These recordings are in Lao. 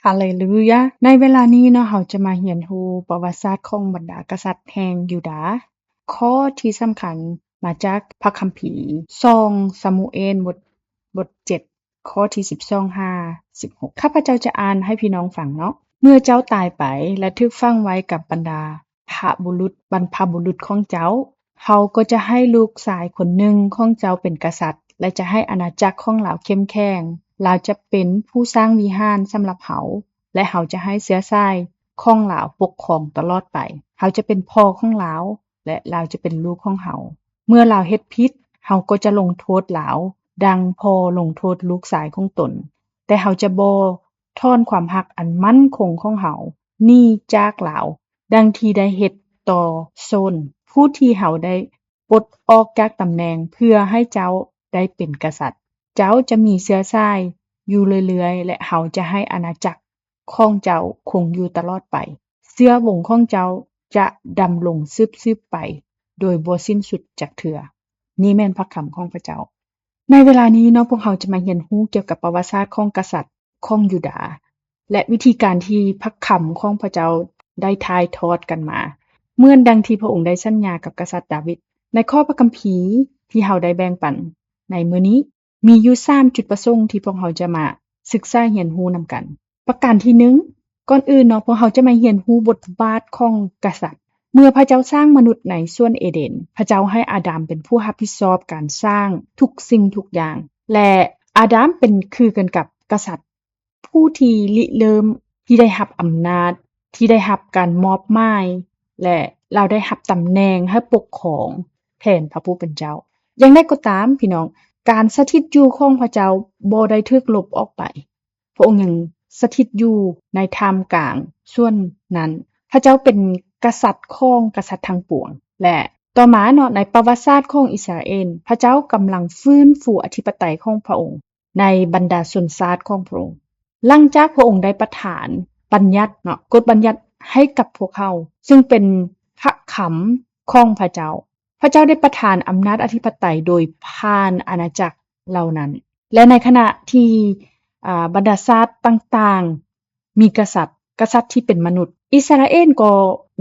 ຮາເລລູຢາ! ໃນເວລານີ້ເນາະ ເຮົາຈະມາຮຽນຮູ້ປະຫວັດສາດຂອງບັນດາກະສັດແຫ່ງຢູດາ. ຂໍ້ທີ່ສຳຄັນມາຈາກພະຄຳພີ ສອງຊາມູເອນ ບົດ ບົດເຈັດ ຂໍ້ທີສິບສອງຫາສິບຫົກ ຂ້າພະເຈົ້າຈະອ່ານໃຫ້ພີ່ນ້ອງຟັງເນາະ. ເມື່ອເຈົ້າຕາຍໄປ ແລະ ຖືກຝັງໄວ້ກັບບັນດາ ພະບຸລຸດ ບັນພະບຸລຸດຂອງເຈົ້າ, ເຮົາກໍຈະໃຫ້ລູກຊາຍຄົນໜຶ່ງຂອງເຈົ້າເປັນກະສັດ ແລະ ຈະໃຫ້ອານາຈັກຂອງລາວເຂັ້ມແຂງ. ລາວຈະເປັນຜູ້ສ້າງວິຫານສຳລັບເຮົາ ແລະ ເຮົາຈະໃຫ້ເຊື້ອສາຍຂອງລາວປົກຄອງຕະຫຼອດໄປ. ເຮົາຈະເປັນພໍ່ຂອງລາວ ແລະ ລາວຈະເປັນລູກຂອງເຮົາ. ເມື່ອລາວເຮັດຜິດ, ເຮົາກໍຈະລົງໂທດລາວ ດັ່ງພໍ່ລົງໂທດລູກຊາຍຂອງຕົນ, ແຕ່ເຮົາຈະບໍ່ຖອນຄວາມຮັກອັນໝັ້ນຄົງຂອງເຮົາໜີຈາກລາວ ດັ່ງທີ່ໄດ້ເຮັດຕໍ່ໂຊນ ຜູ້ທີ່ເຮົາໄດ້ປົດອອກຈາກຕຳແໜ່ງເພື່ອໃຫ້ເຈົ້າໄດ້ເປັນກະສັດ. ເຈົ້າຈະມີເຊື້ອສາຍຢູ່ເລື້ອຍໆ ແລະ ເຮົາຈະໃຫ້ອານາຈັກຂອງເຈົ້າຄົງຢູ່ຕະຫຼອດໄປ. ເຊື້ອວົງຂອງເຈົ້າຈະດຳລົງສືບໆໄປໂດຍບໍ່ສິ້ນສຸດຈັກເທື່ອ. ນີ້ແມ່ນພະຄຳຂອງພະເຈົ້າ. ໃນເວລານີ້ເນາະ ພວກເຮົາຈະມາຮຽນຮູ້ກ່ຽວກັບປະຫວັດສາດຂອງກະສັດຂອງຢູດາ ແລະ ວິທີການທີ່ພະຄຳຂອງພະເຈົ້າໄດ້ຖ່າຍທອດກັນມາ ເໝືອນດັ່ງທີ່ພະອົງໄດ້ສັນຍາກັບກະສັດດາວິດ. ໃນຂໍ້ພະຄຳພີທີ່ເຮົາໄດ້ແບ່ງປັນໃນມື້ນີ້ ມີຢູ່ສາມຈຸດປະສົງທີ່ພວກເຮົາຈະມາສຶກສາຮຽນຮູ້ນຳກັນ. ປະການທີໜຶ່ງ, ກ່ອນອື່ນເນາະ ພວກເຮົາຈະມາຮຽນຮູ້ບົດບາດຂອງກະສັດ. ເມື່ອພະເຈົ້າສ້າງມະນຸດໃນສວນເອເດນ, ພະເຈົ້າໃຫ້ອາດາມເປັນຜູ້ຮັບຜິດຊອບການສ້າງທຸກສິ່ງທຸກຢ່າງ ແລະ ອາດາມເປັນຄືກັນກັບກະສັດ ຜູ້ທີ່ລິເລີ່ມ, ທີ່ໄດ້ຮັບອຳນາດ, ທີ່ໄດ້ຮັບການມອບໝາຍ ແລະ ລາວໄດ້ຮັບຕຳແໜ່ງໃຫ້ປົກຄອງແທນພະຜູ້ເປັນເຈົ້າ. ຢ່າງໃດກໍຕາມ, ພີ່ນ້ອງ, ການສະຖິດຢູ່ຂອງພະເຈົ້າບໍ່ໄດ້ຖືກລົບອອກໄປ. ພະອົງຍັງສະຖິດຢູ່ໃນທ່າມກາງສ່ວນນັ້ນ. ພະເຈົ້າເປັນກະສັດຂອງກະສັດທັງປວງ ແລະ ຕໍ່ມາເນາະ, ໃນປະຫວັດສາດຂອງອິດສະຣາເອນ, ພະເຈົ້າກຳລັງຟື້ນຟູອະທິປະໄຕຂອງພະອົງ ໃນບັນດາຊົນຊາດຂອງພະອົງ. ຫຼັງຈາກພະອົງໄດ້ປະທານບັນຍັດເນາະ, ກົດບັນຍັດໃຫ້ກັບພວກເຮົາ, ຊຶ່ງເປັນພະຄຳຂອງພະເຈົ້າ. ພະເຈົ້າໄດ້ປະທານອຳນາດອະທິປະໄຕໂດຍຜ່ານອານາຈັກເຫຼົ່ານັ້ນ. ແລະ ໃນຂະນະທີ່, ອາ, ບັນດາຊາດຕ່າງໆ ມີກະສັດ, ກະສັດທີ່ເປັນມະນຸດ, ອິດສະຣາເອນກໍ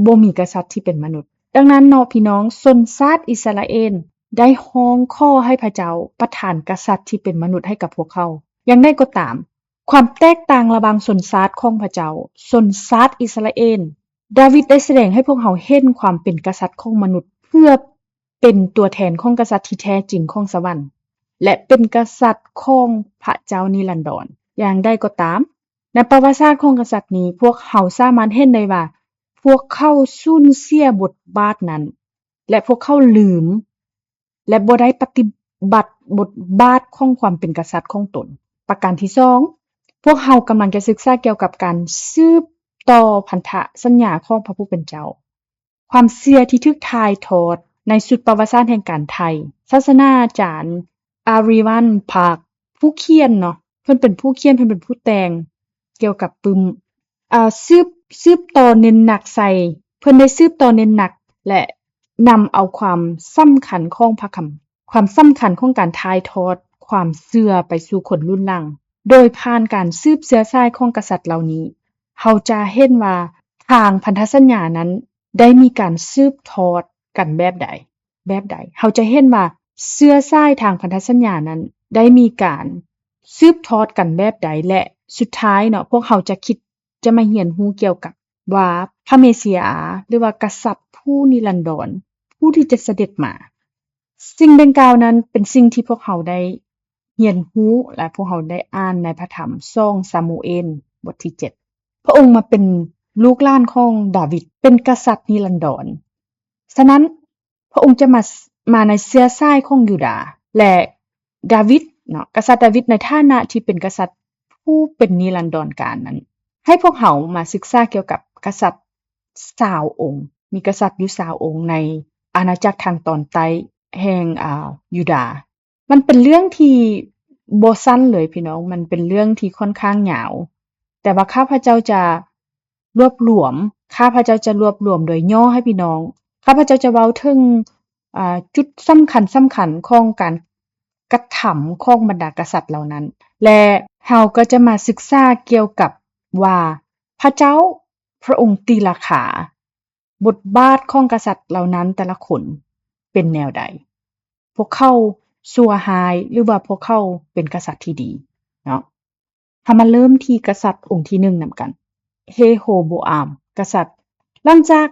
ບໍ່ມີກະສັດທີ່ເປັນມະນຸດ. ດັ່ງນັ້ນເນາະ ພີ່ນ້ອງ, ຊົນຊາດອິດສະຣາເອນໄດ້ຮ້ອງຂໍໃຫ້ພະເຈົ້າປະທານກະສັດທີ່ເປັນມະນຸດໃຫ້ກັບພວກເຂົາ. ຢ່າງໃດກໍຕາມ, ຄວາມແຕກຕ່າງລະຫວ່າງຊົນຊາດຂອງພະເຈົ້າ, ຊົນຊາດອິດສະຣາເອນ, ດາວິດໄດ້ສະແດງໃຫ້ພວກເຮົາເຫັນຄວາມເປັນກະສັດຂອງມະນຸດ ເພື່ອເປັນຕົວແທນຂອງກະສັດທີ່ແທ້ຈິງຂອງສະຫວັນ ແລະ ເປັນກະສັດຂອງພະເຈົ້ານິລັນດອນ. ຢ່າງໃດກໍຕາມ, ໃນປະຫວັດສາດຂອງກະສັດນີ້, ພວກເຮົາສາມາດເຫັນໄດ້ວ່າ ພວກເຂົາສູນເສຍບົດບາດນັ້ນ ແລະ ພວກເຂົາລືມ ແລະ ບໍ່ໄດ້ປະຕິບັດບົດບາດຂອງຄວາມເປັນກະສັດຂອງຕົນ. ປະການທີສອງ, ພວກເຮົາກຳລັງຈະສຶກສາກ່ຽວກັບການສືບຕໍ່ພັນທະສັນຍາຂອງພະຜູ້ເປັນເຈົ້າ. ຄວາມເຊື່ອທີ່ຖືກຖ່າຍທອດໃນຊຸດປະຫວັດສາດແຫ່ງການໄທ, ສາສະໜາຈານ ອາຣີວັນ ພາກ ຜູ້ຂຽນເນາະ, ເພິ່ນເປັນຜູ້ຂຽນ, ເພິ່ນເປັນຜູ້ແຕ່ງກ່ຽວກັບປຶ້ມ, ອາ, ສືບ, ສືບຕໍ່ເນັ້ນໜັກໃສ່, ເພິ່ນໄດ້ສືບຕໍ່ເນັ້ນໜັກ ແລະ ນຳເອົາຄວາມສຳຄັນຂອງພະຄຳ, ຄວາມສຳຄັນຂອງການຖ່າຍທອດຄວາມເຊື່ອໄປສູ່ຄົນລຸ້ນຫຼັງ. ໂດຍຜ່ານການສືບເຊື້ອສາຍຂອງກະສັດເຫຼົ່ານີ້, ເຮົາຈະເຫັນວ່າທາງພັນທະສັນຍານັ້ນ ໄດ້ມີການສືບທອດກັນແບບໃດ, ແບບໃດ. ເຮົາຈະເຫັນວ່າເຊື້ອສາຍທາງພັນທະສັນຍານັ້ນໄດ້ມີການສືບທອດກັນແບບໃດ ແລະ ສຸດທ້າຍເນາະ, ພວກເຮົາຈະຄິດ, ຈະມາຮຽນຮູ້ກ່ຽວກັບວ່າພະເມເຊຍາ ຫຼືວ່າກະສັດຜູ້ນິລັນດອນ ຜູ້ທີ່ຈະສະເດັດມາ. ສິ່ງດັ່ງກ່າວນັ້ນເປັນສິ່ງທີ່ພວກເຮົາໄດ້ ຮຽນຮູ້ ແລະ ພວກເຮົາໄດ້ອ່ານໃນພະທຳ ສອງ ຊາມູເອນ ບົດທີເຈັດ. ພະອົງມາເປັນລູກຫຼານຂອງດາວິດ, ເປັນກະສັດນິລັນດອນ. ສະນັ້ນ, ພະອົງຈະມາ, ມາໃນເຊື້ອສາຍຂອງຢູດາ ແລະ ດາວິດເນາະ, ກະສັດດາວິດໃນຖານະທີ່ເປັນກະສັດຜູ້ເປັນນິລັນດອນການນັ້ນ. ໃຫ້ພວກເຮົາມາສຶກສາກ່ຽວກັບກະສັດຊາວອົງ, ມີກະສັດຢູ່ຊາວອົງໃນອານາຈັກທາງຕອນໃຕ້ແຫ່ງ, ອາ, ຢູດາ. ມັນເປັນເລື່ອງທີ່ບໍ່ສັ້ນເລີຍພີ່ນ້ອງ, ມັນເປັນເລື່ອງທີ່ຂ້ອນຂ້າງຍາວ, ແຕ່ວ່າຂ້າພະເຈົ້າຈະລວບລວມ, ຂ້າພະເຈົ້າຈະລວບລວມໂດຍຫຍໍ້ໃຫ້ພີ່ນ້ອງ, ຂ້າພະເຈົ້າຈະເວົ້າເຖິງ, ອາ, ຈຸດສຳຄັນ, ສຳຄັນຂອງການກະທຳຂອງບັນດາກະສັດເຫຼົ່ານັ້ນ ແລະ ເຮົາກໍຈະມາສຶກສາກ່ຽວກັບ ວ່າພະເຈົ້າພະອົງຕີລາຄາບົດບາດຂອງກະສັດເຫຼົ່ານັ້ນແຕ່ລະຄົນເປັນແນວໃດ, ພວກເຂົາຊົ່ວຮ້າຍ ຫຼືວ່າພວກເຂົາເປັນກະສັດທີ່ດີເນາະ. ເຮົາມາເລີ່ມທີ່ກະສັດອົງທີໜຶ່ງນຳກັນ, ເຮໂຮໂບອາມກະສັດ. ຫຼັງຈາກ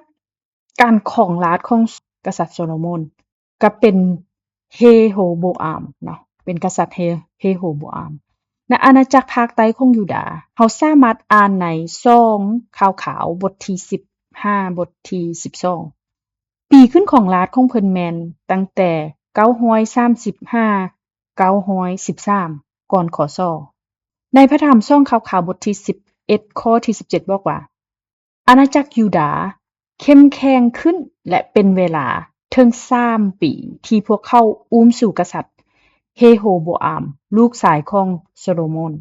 ການຄອງລາດຂອງກະສັດໂຊໂລໂມນ ກໍເປັນເຮໂຮໂບອາມເນາະ, ເປັນກະສັດເຮ ເຮໂຮໂບອາມ ໃນອານາຈັກພາກໃຕ້ຂອງຢູດາ. ເຮົາສາມາດອ່ານໃນສອງຂ່າວຂາວ ບົດທີສິບຫ້າ ບົດທີສິບສອງ. ປີຂຶ້ນຄອງລາດຂອງເພິ່ນແມ່ນຕັ້ງແຕ່ເກົ້າຮ້ອຍສາມສິບຫາເກົ້າຮ້ອຍສິບສາມ ກ່ອນ ຄ.ສ. ໃນພະທຳສອງຂ່າວຂາວ ບົດທີສິບເອັດ ຂໍ້ທີສິບເຈັດ ບອກວ່າ ອານາຈັກຢູດາເຂັ້ມແຂງຂຶ້ນ ແລະ ເປັນເວລາເຖິງສາມປີ ທີ່ພວກເຂົາອຸ້ມຊູກະສັດເຮໂຮໂບອາມ ລູກຊາຍຂອງໂຊໂລໂມນ.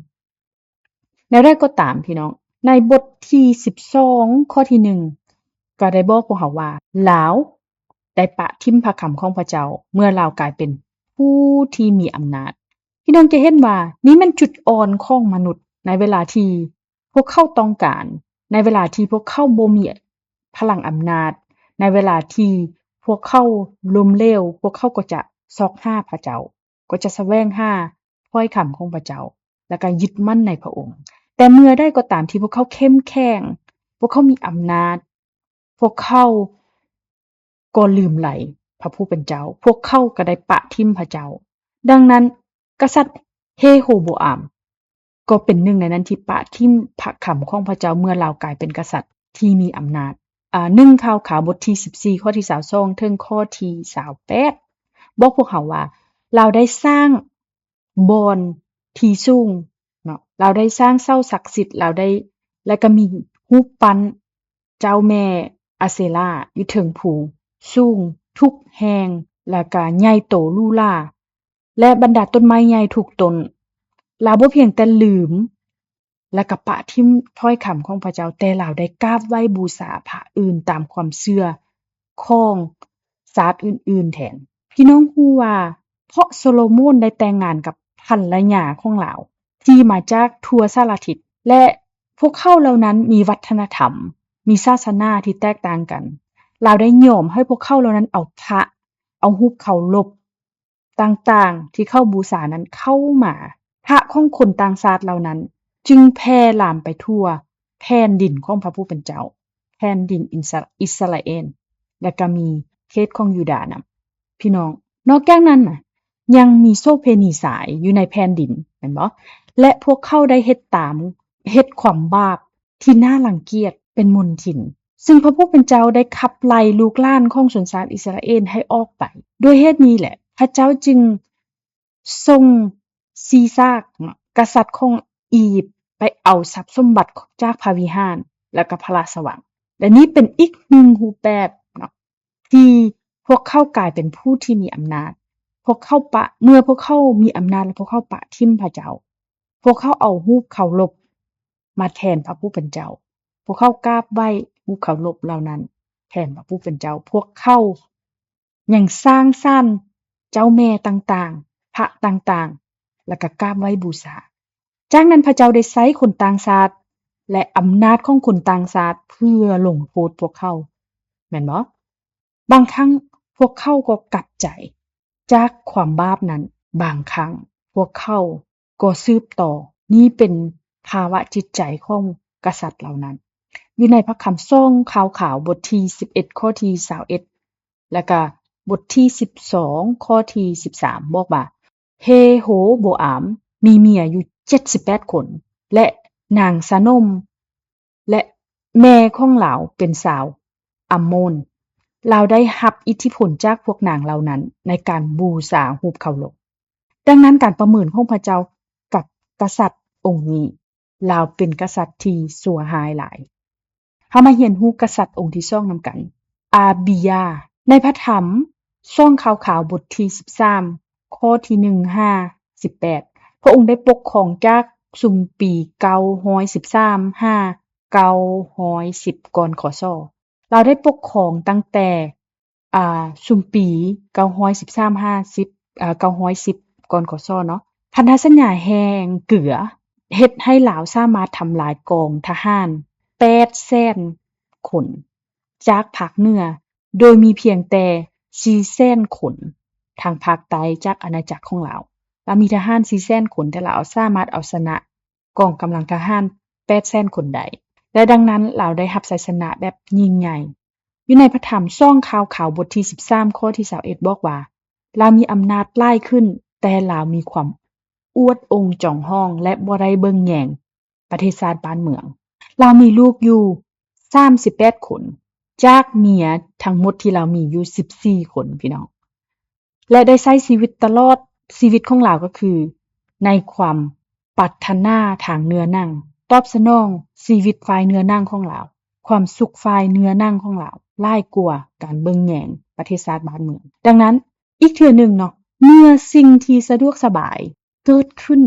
ແນວໃດກໍຕາມ, ພີ່ນ້ອງ, ໃນບົດທີສິບສອງ ຂໍ້ທີໜຶ່ງ ກໍໄດ້ບອກພວກເຮົາວ່າ ລາວໄດ້ປະຖິ້ມພະຄຳຂອງພະເຈົ້າ ເມື່ອລາວກາຍເປັນຜູ້ທີ່ມີອຳນາດ. ພີ່ນ້ອງຈະເຫັນວ່ານີ້ແມ່ນຈຸດອ່ອນຂອງມະນຸດ ໃນເວລາທີ່ພວກເຂົາຕ້ອງການ, ໃນເວລາທີ່ພວກເຂົາບໍ່ມີພະລັງອຳນາດ, ໃນເວລາທີ່ພວກເຂົາລົ້ມເຫຼວ, ພວກເຂົາກໍຈະຊອກຫາພະເຈົ້າ, ກໍຈະສະແຫວງຫາຖ້ອຍຄຳຂອງພະເຈົ້າ ແລ້ວກໍຍຶດໝັ້ນໃນພະອົງ. ແຕ່ເມື່ອໃດກໍຕາມທີ່ພວກເຂົາເຂັ້ມແຂງ, ພວກເຂົາມີອຳນາດ, ພວກເຂົາກໍລືມໄຫຼພະຜູ້ເປັນເຈົ້າ, ພວກເຂົາກໍໄດ້ປະຖິ້ມພະເຈົ້າ. ດັ່ງນັ້ນ, ກະສັດເຮໂຮໂບອາມກໍເປັນໜຶ່ງໃນນັ້ນທີ່ປະຖິ້ມພະຄຳຂອງພະເຈົ້າ ເມື່ອລາວກາຍເປັນກະສັດທີ່ມີອຳນາດ. ອາ, ໜຶ່ງຂ່າວຂາວ ບົດທີສິບສີ່ ຂໍ້ທີຊາວສອງ ເຖິງຂໍ້ທີຊາວແປດ ບອກພວກເຮົາວ່າ ລາວໄດ້ສ້າງບ່ອນທີ່ສູງເນາະ, ລາວໄດ້ສ້າງເສົາສັກສິດ, ລາວໄດ້ ແລະ ກໍມີຮູບປັ້ນເຈົ້າແມ່ອາເຊລາຢູ່ເທິງພູສູງທຸກແຫ່ງ ແລະ ກໍໃຫຍ່ໂຕຫຼູຫຼາ ແລະ ບັນດາຕົ້ນໄມ້ໃຫຍ່ທຸກຕົ້ນ. ລາວບໍ່ພຽງແຕ່ລືມ ແລະ ກະປະຖິ້ມຖ້ອຍຄຳຂອງພະເຈົ້າ, ແຕ່ລາວໄດ້ກາບໄຫວ້ບູຊາພະອື່ນຕາມຄວາມເຊື່ອຂອງຊາດອື່ນໆແທນ. ພີ່ນ້ອງຮູ້ວ່າ ເພາະໂຊໂລໂມນໄດ້ແຕ່ງງານກັບພັນລະຍາຂອງລາວ ທີ່ມາຈາກທົ່ວສາລະທິດ ແລະ ພວກເຂົາເຫຼົ່ານັ້ນມີວັດທະນະທຳ, ມີສາສະໜາທີ່ແຕກຕ່າງກັນ. ລາວໄດ້ຍອມໃຫ້ພວກເຂົາເຫຼົ່ານັ້ນເອົາພະ, ເອົາຮູບເຄົາລົບ ຕ່າງໆທີ່ເຂົາບູຊານັ້ນເຂົ້າມາ, ພະຂອງຄົນຕ່າງຊາດເຫຼົ່ານັ້ນຈຶ່ງແຜ່ລາມໄປທົ່ວແຜ່ນດິນຂອງພະຜູ້ເປັນເຈົ້າ, ແຜ່ນດິນອິນສະ ອິດສະຣາເອນ ແລະ ກໍມີເຂດຂອງຢູດານຳ. ພີ່ນ້ອງ, ນອກຈາກນັ້ນນະ, ຍັງມີໂສເພນີຊາຍຢູ່ໃນແຜ່ນດິນ, ແມ່ນບໍ່? ແລະ ພວກເຂົາໄດ້ເຮັດຕາມ, ເຮັດຄວາມບາບ ທີ່ໜ້າລັງກຽດເປັນມົນທິນ, ຊຶ່ງພະຜູ້ເປັນເຈົ້າໄດ້ຂັບໄລ່ລູກຫຼານຂອງຊົນຊາດອິດສະຣາເອນໃຫ້ອອກໄປ. ດ້ວຍເຫດນີ້ແຫຼະ ພະເຈົ້າຈຶ່ງສົ່ງຊີຊາກເນາະ ກະສັດຂອງອີຢິບ ໄປເອົາຊັບສົມບັດຈາກພະວິຫານ ແລະ ກະພະລາຊະວັງ. ແລະ ນີ້ເປັນອີກໜຶ່ງຮູບແບບເນາະ ທີ່ພວກເຂົາກາຍເປັນຜູ້ທີ່ມີອຳນາດ. ພວກເຂົາປະ, ເມື່ອພວກເຂົາມີອຳນາດແລ້ວ ພວກເຂົາປະຖິ້ມພະເຈົ້າ. ພວກເຂົາເອົາຮູບເຄົາລົບມາແທນພະຜູ້ເປັນເຈົ້າ. ພວກເຂົາກາບໄຫວ້ຮູບເຄົາລົບເຫຼົ່ານັ້ນແທນພະຜູ້ເປັນເຈົ້າ. ພວກເຂົາຍັງສ້າງສານເຈົ້າແມ່ຕ່າງໆ, ພະຕ່າງໆ, ແລ້ວກໍກາບໄຫວ້ບູຊາ. ຈາກນັ້ນພະເຈົ້າໄດ້ໃຊ້ຄົນຕ່າງຊາດ ແລະ ອຳນາດຂອງຄົນຕ່າງຊາດເພື່ອລົງໂທດພວກເຂົາ, ແມ່ນບໍ່? ບາງຄັ້ງພວກເຂົາກໍກັບໃຈຈາກຄວາມບາບນັ້ນ, ບາງຄັ້ງພວກເຂົາກໍສືບຕໍ່. ນີ້ເປັນພາວະຈິດໃຈຂອງກະສັດເຫຼົ່ານັ້ນ. ຢູ່ໃນພະຄຳສອງຂ່າວຂາວ ບົດທີສິບເອັດ ຂໍ້ທີຊາວເອັດ ແລະກະບົດທີສິບສອງ ຂໍ້ທີສິບສາມ ບອກວ່າ ເຮໂຮໂບອາມມີເມຍຢູ່ເຈັດສິບແປດຄົນ ແລະ ນາງສະໜົມ ແລະ ແມ່ຂອງລາວເປັນຊາວອຳໂມນ. ລາວໄດ້ຮັບອິດທິພົນຈາກພວກນາງເຫຼົ່ານັ້ນໃນການບູຊາຮູບເຄົາລົບ. ດັ່ງນັ້ນ ການປະເມີນຂອງພະເຈົ້າກັບກະສັດອົງນີ້, ລາວເປັນກະສັດທີ່ຊົ່ວຮ້າຍຫຼາຍ. ເຮົາມາຮຽນຮູ້ກະສັດອົງທີສອງນຳກັນ, ອາບີຢາ. ໃນພະທຳສອງຂ່າວຂາວ ບົດທີສິບສາມ ຂໍ້ທີໜຶ່ງຫາສິບແປດ ພະອົງໄດ້ປົກຄອງຈາກຊຸມປີເກົ້າຮ້ອຍສິບສາມຫາເກົ້າຮ້ອຍສິບ ກ່ອນ ຄ.ສ. ລາວໄດ້ປົກຄອງຕັ້ງແຕ່ ອ່າ ຊຸມປີເກົ້າຮ້ອຍສິບສາມຫາສິບ ເອີ ເກົ້າຮ້ອຍສິບ ກ່ອນ ຄ.ສ. ເນາະ. ພັນທະສັນຍາແຫ່ງເກືອ ເຮັດໃຫ້ລາວສາມາດທຳລາຍກອງທະຫານແປດແສນຄົນຈາກພາກເໜືອ ໂດຍມີພຽງແຕ່ສີ່ແສນຄົນທາງພາກໃຕ້ຈາກອານາຈັກຂອງລາວ. ລາວມີທະຫານສີ່ແສນຄົນ, ແຕ່ລາວສາມາດເອົາຊະນະກອງກຳລັງທະຫານແປດແສນຄົນໄດ້ ແລະ ດັ່ງນັ້ນລາວໄດ້ຮັບໄຊຊະນະແບບຍິ່ງໃຫຍ່. ຢູ່ໃນພະທຳສອງຂ່າວຂາວບົດທີສິບສາມ ຂໍ້ທີຊາວເອັດ ບອກວ່າ ລາວມີອຳນາດຫຼາຍຂຶ້ນ, ແຕ່ລາວມີຄວາມອວດອົ່ງຈອງຫ້ອງ ແລະ ບໍ່ໄດ້ເບິ່ງແຍງປະເທດຊາດບ້ານເມືອງ. ລາວມີລູກຢູ່ສາມສິບແປດຄົນ ຈາກເມຍທັງໝົດທີ່ລາວມີຢູ່ສິບສີ່ຄົນ, ພີ່ນ້ອງ. ແລະ ໄດ້ໃຊ້ຊີວິດຕະຫຼອດຊີວິດຂອງລາວ ກໍຄືໃນຄວາມປາດຖະໜາທາງເນື້ອໜັງ, ຕອບສະໜອງຊີວິດຝ່າຍເນື້ອໜັງຂອງລາວ, ຄວາມສຸກຝ່າຍເນື້ອໜັງຂອງລາວ ຫຼາຍກວ່າການເບິ່ງແຍງປະເທດຊາດບ້ານເມືອງ. ດັ່ງນັ້ນ ອີກເທື່ອໜຶ່ງເນາະ, ເມື່ອສິ່ງທີ່ສະດວກສະບາຍເກີດຂຶ້ນ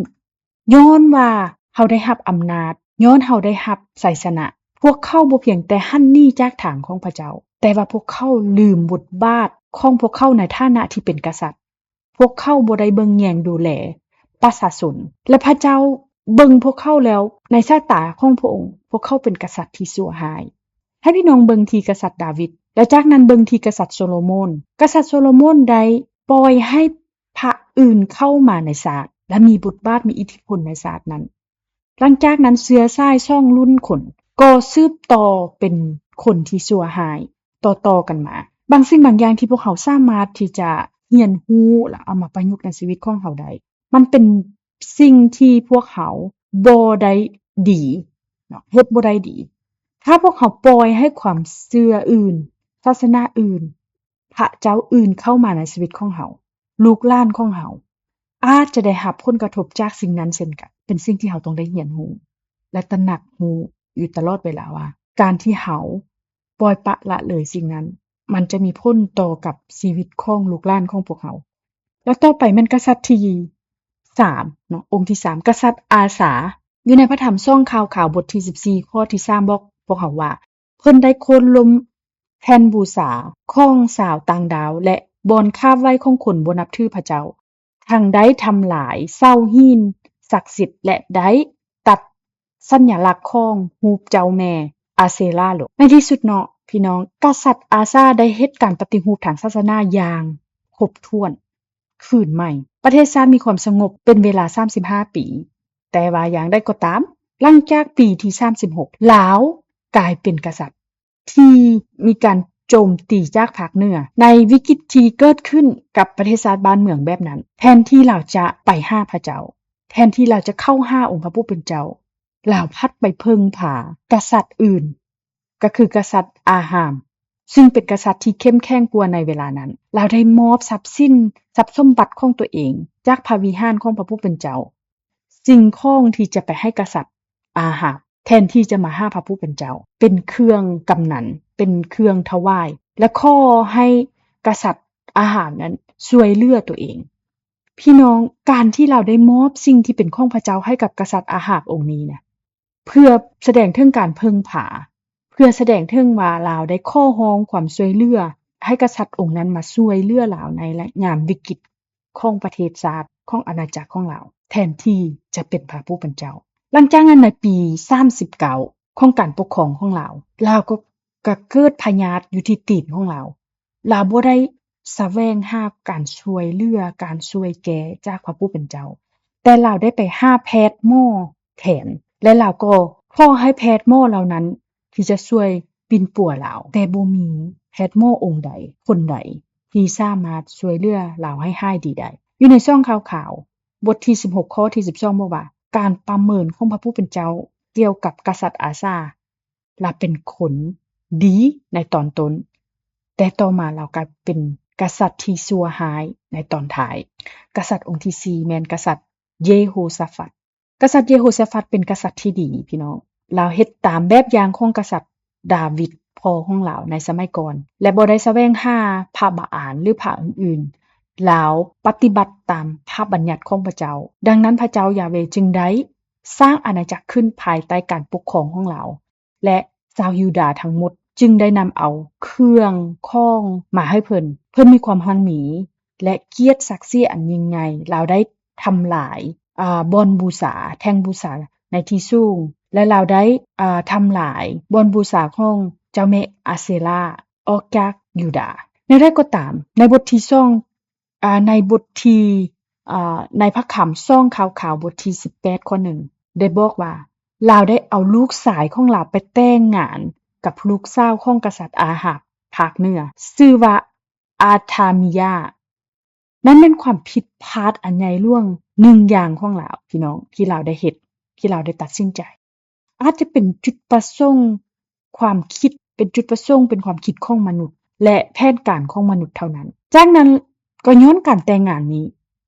ຍ້ອນວ່າເຮົາໄດ້ຮັບອຳນາດ, ຍ້ອນເຮົາໄດ້ຮັບໄຊຊະນະ, ພວກເຂົາບໍ່ພຽງແຕ່ຫັນໜີຈາກທາງຂອງພະເຈົ້າ, ແຕ່ວ່າພວກເຂົາລືມບົດບາດຂອງພວກເຂົາໃນຖານະທີ່ເປັນກະສັດ. ພວກເຂົາບໍ່ໄດ້ເບິ່ງແຍງດູແລປະຊາຊົນ, ແລະ ພະເຈົ້າເບິ່ງພວກເຂົາແລ້ວ, ໃນສາຍຕາຂອງພະອົງ, ພວກເຂົາເປັນກະສັດທີ່ຊົ່ວຮ້າຍ. ໃຫ້ພີ່ນ້ອງເບິ່ງທີ່ກະສັດດາວິດ, ແລະ ຈາກນັ້ນເບິ່ງທີ່ກະສັດໂຊໂລໂມນ. ກະສັດໂຊໂລໂມນໄດ້ປ່ອຍໃຫ້ພະອື່ນເຂົ້າມາໃນຊາດ ແລະ ມີບົດບາດ, ມີອິດທິພົນໃນຊາດນັ້ນ. ຫຼັງຈາກນັ້ນເຊື້ອສາຍສອງລຸ້ນຄົນກໍສືບຕໍ່ເປັນຄົນທີ່ຊົ່ວຮ້າຍຕໍ່ໆກັນມາ. ບາງສິ່ງບາງຢ່າງທີ່ພວກເຮົາສາມາດທີ່ຈະຮຽນຮູ້ ແລະ ເອົາມາປະຍຸກໃນຊີວິດຂອງເຮົາໄດ້, ມັນເປັນສິ່ງທີ່ພວກເຮົາບໍ່ໄດ້ດີເນາະ, ເຮັດບໍ່ໄດ້ດີ. ຖ້າພວກເຮົາປ່ອຍໃຫ້ຄວາມເຊື່ອອື່ນ, ສາສະໜາອື່ນ, ພະເຈົ້າອື່ນເຂົ້າມາໃນຊີວິດຂອງເຮົາ, ລູກຫຼານຂອງເຮົາອາດຈະໄດ້ຮັບຜົນກະທົບຈາກສິ່ງນັ້ນເຊັ່ນກັນ. ເປັນສິ່ງທີ່ເຮົາຕ້ອງໄດ້ຮຽນຮູ້ ແລະ ຕະໜັກຮູ້ຢູ່ຕະຫຼອດເວລາວ່າ ການທີ່ເຮົາປ່ອຍປະລະເລີຍສິ່ງນັ້ນ, ມັນຈະມີຜົນຕໍ່ກັບຊີວິດຂອງລູກຫຼານຂອງພວກເຮົາ. ແລະ ຕໍ່ໄປແມ່ນກະສັດທີສາມເນາະ, ອົງທີສາມ, ກະສັດອາສາ. ຢູ່ໃນພະທຳສອງຂ່າວຂາວ ບົດທີສິບສີ່ ຂໍ້ທີສາມ ບອກພວກເຮົາວ່າ ເພິ່ນໄດ້ໂຄ່ນລົ້ມແທ່ນບູຊາຂອງຊາວຕ່າງດ້າວ ແລະ ບ່ອນຂາບໄຫວ້ຂອງຄົນບໍ່ນັບຖືພະເຈົ້າ, ທັງໄດ້ທຳລາຍເສົາຫີນສັກສິດ ແລະ ໄດ້ຕັດສັນຍາລັກຂອງຮູບເຈົ້າແມ່ອາເຊລາລົງ. ໃນທີ່ສຸດເນາະ ພີ່ນ້ອງ, ກະສັດອາສາໄດ້ເຮັດການປະຕິຮູບທາງສາສະໜາຢ່າງຄົບຖ້ວນ ຄືນໃໝ່. ປະເທດຊາດມີຄວາມສະຫງົບເປັນເວລາສາມສິບຫ້າປີ, ແຕ່ວ່າຢ່າງໃດກໍຕາມ, ຫຼັງຈາກປີທີສາມສິບຫົກ ລາວກາຍເປັນກະສັດທີ່ມີການໂຈມຕີຈາກພາກເໜືອ. ໃນວິກິດທີ່ເກີດຂຶ້ນກັບປະເທດຊາດບ້ານເມືອງແບບນັ້ນ, ແທນທີ່ລາວຈະໄປຫາພະເຈົ້າ, ແທນທີ່ລາວຈະເຂົ້າຫາອົງພະຜູ້ເປັນເຈົ້າ, ລາວພັດໄປເພິ່ງພາກະສັດອື່ນ, ກໍຄືກະສັດອາຮາມ, ຊຶ່ງເປັນກະສັດທີ່ເຂັ້ມແຂງກວ່າໃນເວລານັ້ນ. ລາວໄດ້ມອບຊັບສິນ, ຊັບສົມບັດຂອງຕົວເອງ ຈາກພະວິຫານຂອງພະຜູ້ເປັນເຈົ້າ, ສິ່ງຂອງທີ່ຈະໄປໃຫ້ກະສັດອາຮາມ, ແທນທີ່ຈະມາຫາພະຜູ້ເປັນເຈົ້າ, ເປັນເຄື່ອງກຳນັນ, ເປັນເຄື່ອງຖວາຍ ແລະ ຂໍໃຫ້ກະສັດອາຮາມນັ້ນຊ່ວຍເຫຼືອຕົວເອງ. ພີ່ນ້ອງ, ການທີ່ລາວໄດ້ມອບສິ່ງທີ່ເປັນຂອງພະເຈົ້າໃຫ້ກັບກະສັດອາຮາບອົງນີ້ນະ, ເພື່ອສະແດງເຖິງການເພິ່ງພາ, ເພື່ອສະແດງເຖິງວ່າລາວໄດ້ຂໍຮ້ອງຄວາມຊ່ວຍເຫຼືອໃຫ້ກະສັດອົງນັ້ນມາຊ່ວຍເຫຼືອລາວໃນໄລຍະຍາມວິກິດຂອງປະເທດຊາດຂອງອານາຈັກຂອງລາວ, ແທນທີ່ຈະເປັນພະຜູ້ເປັນເຈົ້າ. ຫຼັງຈາກນັ້ນໃນປີສາມສິບເກົ້າຂອງການປົກຄອງຂອງລາວ, ລາວກໍ ກະເກີດພະຍາດຢູ່ທີ່ຕີນຂອງລາວ. ລາວບໍ່ໄດ້ສະແຫວງຫາການຊ່ວຍເຫຼືອ, ການຊ່ວຍແກ່ຈາກພະຜູ້ເປັນເຈົ້າ, ແຕ່ລາວໄດ້ໄປຫາແພດໝໍແທນ ແລະ ລາວກໍຂໍໃຫ້ແພດໝໍເຫຼົ່ານັ້ນທີ່ຈະຊ່ວຍປິ່ນປົວລາວ, ແຕ່ບໍ່ມີແພດໝໍອົງໃດ, ຄົນໃດທີ່ສາມາດຊ່ວຍເຫຼືອລາວໃຫ້ຫາຍດີໄດ້. ຢູ່ໃນສອງຂ່າວຂາວ ບົດທີສິບຫົກ ຂໍ້ທີສິບສອງ ບອກວ່າ ການປະເມີນຂອງພະຜູ້ເປັນເຈົ້າກ່ຽວກັບກະສັດອາສາ ລາວເປັນຄົນດີໃນຕອນຕົ້ນ, ແຕ່ຕໍ່ມາລາວກາຍເປັນກະສັດທີ່ຊົ່ວຮ້າຍໃນຕອນທ້າຍ. ກະສັດອົງທີສີ່ແມ່ນກະສັດເຢໂຮຊາຟັດ. ກະສັດເຢໂຮຊາຟັດເປັນກະສັດທີ່ດີ, ພີ່ນ້ອງ. ລາວເຮັດຕາມແບບຢ່າງຂອງກະສັດດາວິດພໍ່ຂອງລາວໃນສະໄໝກ່ອນ ແລະ ບໍ່ໄດ້ສະແຫວງຫາພະບາອານ ຫຼື ພະອື່ນໆ. ລາວປະຕິບັດຕາມພະບັນຍັດຂອງພະເຈົ້າ. ດັ່ງນັ້ນ ພະເຈົ້າຢາເວຈຶ່ງໄດ້ສ້າງອານາຈັກຂຶ້ນພາຍໃຕ້ການປົກຄອງຂອງລາວ. ແລະ ຊາວຢູດາທັງໝົດຈຶ່ງໄດ້ນຳເອົາເຄື່ອງຂອງມາໃຫ້ເພິ່ນ. ເພິ່ນມີຄວາມຮັ່ງມີ ແລະ ກຽດສັກສີອັນຍິ່ງໃຫຍ່. ລາວໄດ້ທຳລາຍ ອາ ບ່ອນບູຊາ, ແທ່ງບູຊາ ໃນທີ່ສູງ ແລະ ລາວໄດ້ ອາ ທຳລາຍບ່ອນບູຊາຂອງເຈົ້າແມ່ອາເຊລາອອກຈາກຢູດາ. ແນວໃດກໍຕາມ, ໃນບົດທີສອງ ອາ ໃນບົດທີ ອາ ໃນພະຄຳສອງຂ່າວຂາວ ບົດທີສິບແປດ ຂໍ້ໜຶ່ງ ໄດ້ບອກວ່າ ລາວໄດ້ເອົາລູກຊາຍຂອງລາວໄປແຕ່ງງານກັບລູກສາວຂອງກະສັດອາຮັບພາກເໜືອ ຊື່ວ່າ ອາທາມີຢາ. ນັ້ນແມ່ນຄວາມຜິດພາດອັນໃຫຍ່ຫຼວງໜຶ່ງຢ່າງຂອງລາວ, ພີ່ນ້ອງ, ທີ່ລາວໄດ້ເຮັດ, ທີ່ລາວໄດ້ຕັດສິນໃຈ. ອາດຈະເປັນຈຸດປະສົງຄວາມຄິດ, ເປັນຈຸດປະສົງ, ເປັນຄວາມຄິດຂອງມະນຸດ ແລະ ແຜນການຂອງມະນຸດເທົ່ານັ້ນ. ຈາກນັ້ນກໍຍ້ອນການແຕ່ງງານນີ້,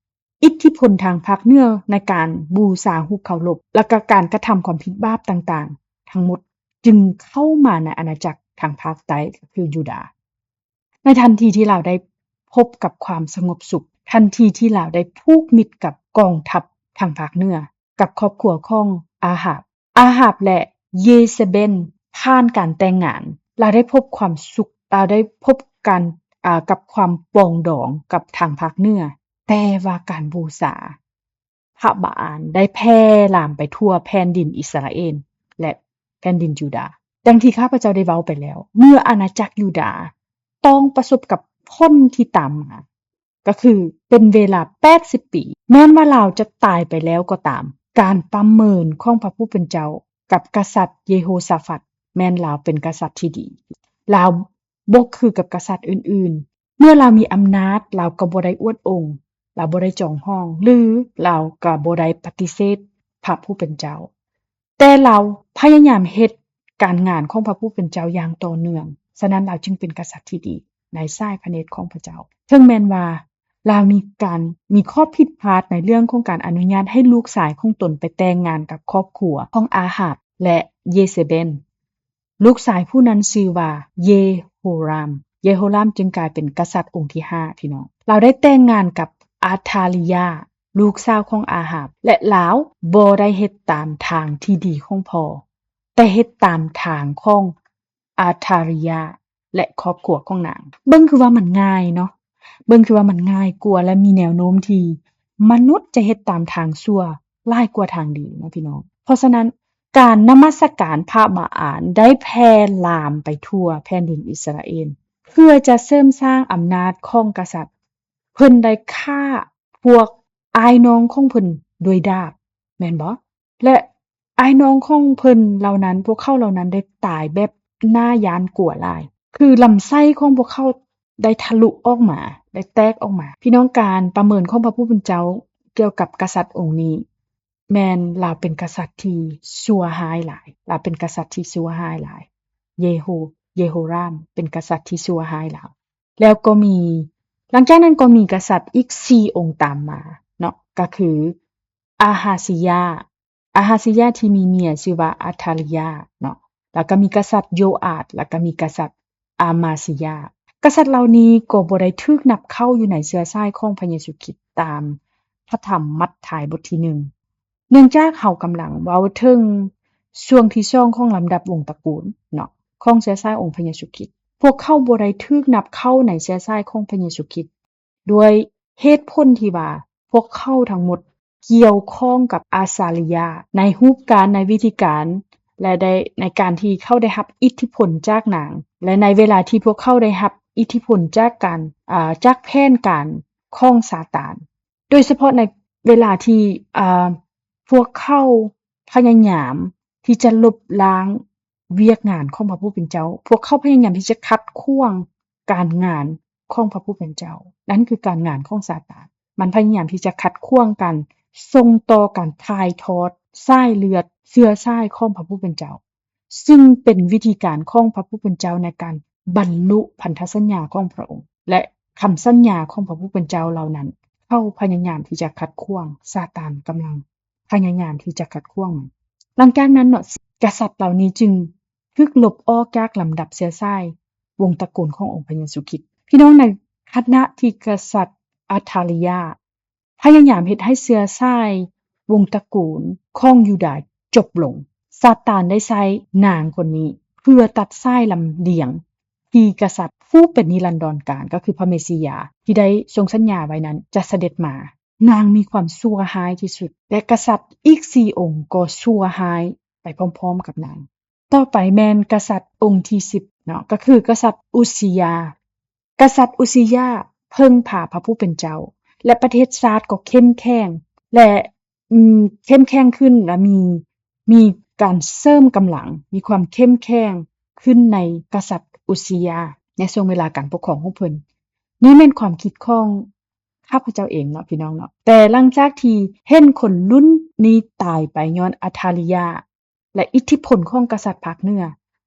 ອິດທິພົນທາງພາກເໜືອໃນການບູຊາຮູບເຄົາລົບ ແລະ ກະການກະທຳຄວາມຜິດບາບຕ່າງໆ ທັງໝົດຈຶ່ງເຂົ້າມາໃນອານາຈັກທາງພາກໃຕ້ ກໍຄືຢູດາ. ໃນທັນທີທີ່ລາວໄດ້ພົບກັບຄວາມສະຫງົບສຸກ, ທັນທີທີ່ລາວໄດ້ຜູກມິດກັບກອງທັບທາງພາກເໜືອ, ກັບຄອບຄົວຂອງອາຮັບ, ອາຮັບ ແລະ ເຢເຊເບນ ຜ່ານການແຕ່ງງານ, ລາວໄດ້ພົບຄວາມສຸກ, ລາວໄດ້ພົບກັນ, ອາ, ກັບຄວາມປອງດອງກັບທາງພາກເໜືອ, ແຕ່ວ່າການບູຊາ ພະບາອານໄດ້ແຜ່ລາມໄປທົ່ວແຜ່ນດິນອິດສະຣາເອນ ແລະ ແຜ່ນດິນຢູດາ. ດັ່ງທີ່ຂ້າພະເຈົ້າໄດ້ເວົ້າໄປແລ້ວ, ເມື່ອອານາຈັກຢູດາຕ້ອງປະສົບກັບຜົນທີ່ຕາມມາ, ກໍຄືເປັນເວລາແປດສິບປີ, ແມ່ນວ່າລາວຈະຕາຍໄປແລ້ວກໍຕາມ, ການປະເມີນຂອງພະຜູ້ເປັນເຈົ້າກັບກະສັດເຢໂຮຊາຟັດ ແມ່ນລາວເປັນກະສັດທີ່ດີ. ລາວບໍ່ຄືກັບກະສັດອື່ນໆ. ເມື່ອລາວມີອຳນາດ, ລາວກໍບໍ່ໄດ້ອວດອົງ, ລາວບໍ່ໄດ້ຈອງຫ້ອງ ຫຼື ລາວກໍບໍ່ໄດ້ປະຕິເສດພະຜູ້ເປັນເຈົ້າ, ແຕ່ລາວພະຍາຍາມເຮັດການງານຂອງພະຜູ້ເປັນເຈົ້າຢ່າງຕໍ່ເນື່ອງ. ສະນັ້ນລາວຈຶ່ງເປັນກະສັດທີ່ດີໃນສາຍພະເນດຂອງພະເຈົ້າ. ເຖິງແມ່ນວ່າລາວມີການ, ມີຂໍ້ຜິດພາດໃນເລື່ອງຂອງການອະນຸຍາດໃຫ້ລູກຊາຍຂອງຕົນໄປແຕ່ງງານກັບຄອບຄົວຂອງອາຮັບ ແລະ ເຢເຊເບນ, ລູກຊາຍຜູ້ນັ້ນຊື່ວ່າເຢໂຮຣາມ. ເຢໂຮຣາມຈຶ່ງກາຍເປັນກະສັດອົງທີຫ້າ ພີ່ນ້ອງ. ລາວໄດ້ແຕ່ງງານກັບອາທາລີຢາ ລູກສາວຂອງອາຮັບ ແລະ ລາວບໍ່ໄດ້ເຮັດຕາມທາງທີ່ດີຂອງພໍ່, ແຕ່ເຮັດຕາມທາງຂອງອາທາລີຢາ ແລະ ຄອບຄົວຂອງນາງ. ເບິ່ງຄືວ່າມັນງ່າຍເນາະ, ເບິ່ງຄືວ່າມັນງ່າຍກວ່າ ແລະ ມີແນວໂນ້ມທີ່ມະນຸດຈະເຮັດຕາມທາງຊົ່ວຫຼາຍກວ່າທາງດີເນາະ ພີ່ນ້ອງ. ເພາະສະນັ້ນ ການນະມັດສະການພະບາອານໄດ້ແຜ່ລາມໄປທົ່ວແຜ່ນດິນອິດສະຣາເອນ ເພື່ອຈະເສີມສ້າງອຳນາດຂອງກະສັດ. ເພິ່ນໄດ້ຂ້າພວກອ້າຍນ້ອງຂອງເພິ່ນດ້ວຍດາບ, ແມ່ນບໍ່? ແລະ ອ້າຍນ້ອງຂອງເພິ່ນເຫຼົ່ານັ້ນ, ພວກເຂົາເຫຼົ່ານັ້ນໄດ້ຕາຍແບບໜ້າຢ້ານກົວຫຼາຍ. ຄືລຳໄສ້ຂອງພວກເຂົາໄດ້ທະລຸອອກມາ, ໄດ້ແຕກອອກມາ. ພີ່ນ້ອງ, ການປະເມີນຂອງພະຜູ້ເປັນເຈົ້າກ່ຽວກັບກະສັດອົງນີ້ ແມ່ນລາວເປັນກະສັດທີ່ຊົ່ວຮ້າຍຫຼາຍ, ລາວເປັນກະສັດທີ່ຊົ່ວຮ້າຍຫຼາຍ. ເຢໂຮ, ເຢໂຮຣາມເປັນກະສັດທີ່ຊົ່ວຮ້າຍຫຼາຍ. ແລ້ວກໍມີ, ຫຼັງຈາກນັ້ນກໍມີກະສັດອີກສີ່ອົງຕາມມາເນາະ, ກໍຄືອາຮາຊີຢາ, ອາຮາຊີຢາທີ່ມີເມຍຊື່ວ່າອາທາລີຢາເນາະ, ແລ້ວກໍມີກະສັດໂຢອາດ, ແລ້ວກໍມີກະສັດອາມາຊີຢາ. ກະສັດເຫຼົ່ານີ້ກໍບໍ່ໄດ້ຖືກນັບເຂົ້າຢູ່ໃນເຊື້ອສາຍຂອງພະເຢຊູຄຣິດຕາມພະທຳມັດທາຍບົດທີໜຶ່ງ. ເນື່ອງຈາກເຮົາກຳລັງເວົ້າເຖິງຊ່ວງທີສອງຂອງລຳດັບວົງຕະກູນເນາະ ຂອງເຊື້ອສາຍອົງພະເຢຊູຄຣິດ, ພວກເຂົາບໍ່ໄດ້ຖືກນັບເຂົ້າໃນເຊື້ອສາຍຂອງພະເຢຊູຄຣິດ ດ້ວຍເຫດຜົນທີ່ວ່າພວກເຂົາທັງໝົດກ່ຽວຂ້ອງກັບອາຊາລິຍາ ໃນຮູບການ, ໃນວິທີການ ແລະ ໄດ້, ໃນການທີ່ເຂົາໄດ້ຮັບອິດທິພົນຈາກນາງ ແລະ ໃນເວລາທີ່ພວກເຂົາໄດ້ຮັບອິດທິພົນຈາກການ, ອາ, ຈາກແຜນການຂອງຊາຕານ. ໂດຍສະເພາະໃນເວລາທີ່, ອາ, ພວກເຂົາພະຍາຍາມທີ່ຈະລົບລ້າງວຽກງານຂອງພະຜູ້ເປັນເຈົ້າ, ພວກເຂົາພະຍາຍາມທີ່ຈະຂັດຂວາງການງານຂອງພະຜູ້ເປັນເຈົ້າ, ນັ້ນຄືການງານຂອງຊາຕານ. ມັນພະຍາຍາມທີ່ຈະຂັດຂວາງການສົ່ງຕໍ່, ການຖ່າຍທອດສາຍເລືອດເຊື້ອສາຍຂອງພະຜູ້ເປັນເຈົ້າ. ຊຶ່ງເປັນວິທີການຂອງພະຜູ້ເປັນເຈົ້າໃນການບັນລຸພັນທະສັນຍາຂອງພະອົງ ແລະ ຄຳສັນຍາຂອງພະຜູ້ເປັນເຈົ້າເຫຼົ່ານັ້ນ, ເຂົາພະຍາຍາມທີ່ຈະຂັດຂວາງ, ຊາຕານກຳລັງພະຍາຍາມທີ່ຈະຂັດຂວາງມັນ. ຫຼັງຈາກນັ້ນເນາະ, ກະສັດເຫຼົ່ານີ້ຈຶ່ງຖືກລົບອອກຈາກລຳດັບເຊື້ອສາຍວົງຕະກູນຂອງອົງພະເຢຊູຄຣິດ. ພີ່ນ້ອງ, ໃນຂະນະທີ່ກະສັດອາທາລີຢາ ພະຍາຍາມເຮັດໃຫ້ເຊື້ອສາຍວົງຕະກູນຂອງຢູດາຈົບລົງ. ຊາຕານໄດ້ໃຊ້ນາງຄົນນີ້ເພື່ອຕັດສາຍລຳລຽງທີ່ກະສັດຜູ້ເປັນນິລັນດອນການ, ກໍຄືພະເມຊີຢາທີ່ໄດ້ຊົງສັນຍາໄວ້ນັ້ນຈະສະເດັດມາ. ນາງມີຄວາມຊົ່ວຮ້າຍທີ່ສຸດ ແລະ ກະສັດອີກສີ່ອົງກໍຊົ່ວຮ້າຍໄປພ້ອມໆກັບນາງ. ຕໍ່ໄປແມ່ນກະສັດອົງທີສິບເນາະ ກໍຄືກະສັດອຸດຊີຢາ. ກະສັດອຸດຊີຢາເພິ່ງພາພະຜູ້ເປັນເຈົ້າ ແລະ ປະເທດຊາດກໍເຂັ້ມແຂງ ແລະ ອືມ ເຂັ້ມແຂງຂຶ້ນ ແລະ ມີ ມີການເສີມກຳລັງ ມີຄວາມເຂັ້ມແຂງຂຶ້ນໃນກະສັດອຸດຊີຢາ ໃນຊ່ວງເວລາການປົກຄອງຂອງເພິ່ນ. ນີ້ແມ່ນຄວາມຄິດຂອງຂ້າພະເຈົ້າເອງເນາະ ພີ່ນ້ອງເນາະ, ແຕ່ຫຼັງຈາກທີ່ເຫັນຄົນລຸ້ນນີ້ຕາຍໄປຍ້ອນອັດທາລິຍາ ແລະ ອິດທິພົນຂອງກະສັດພາກເໜືອ,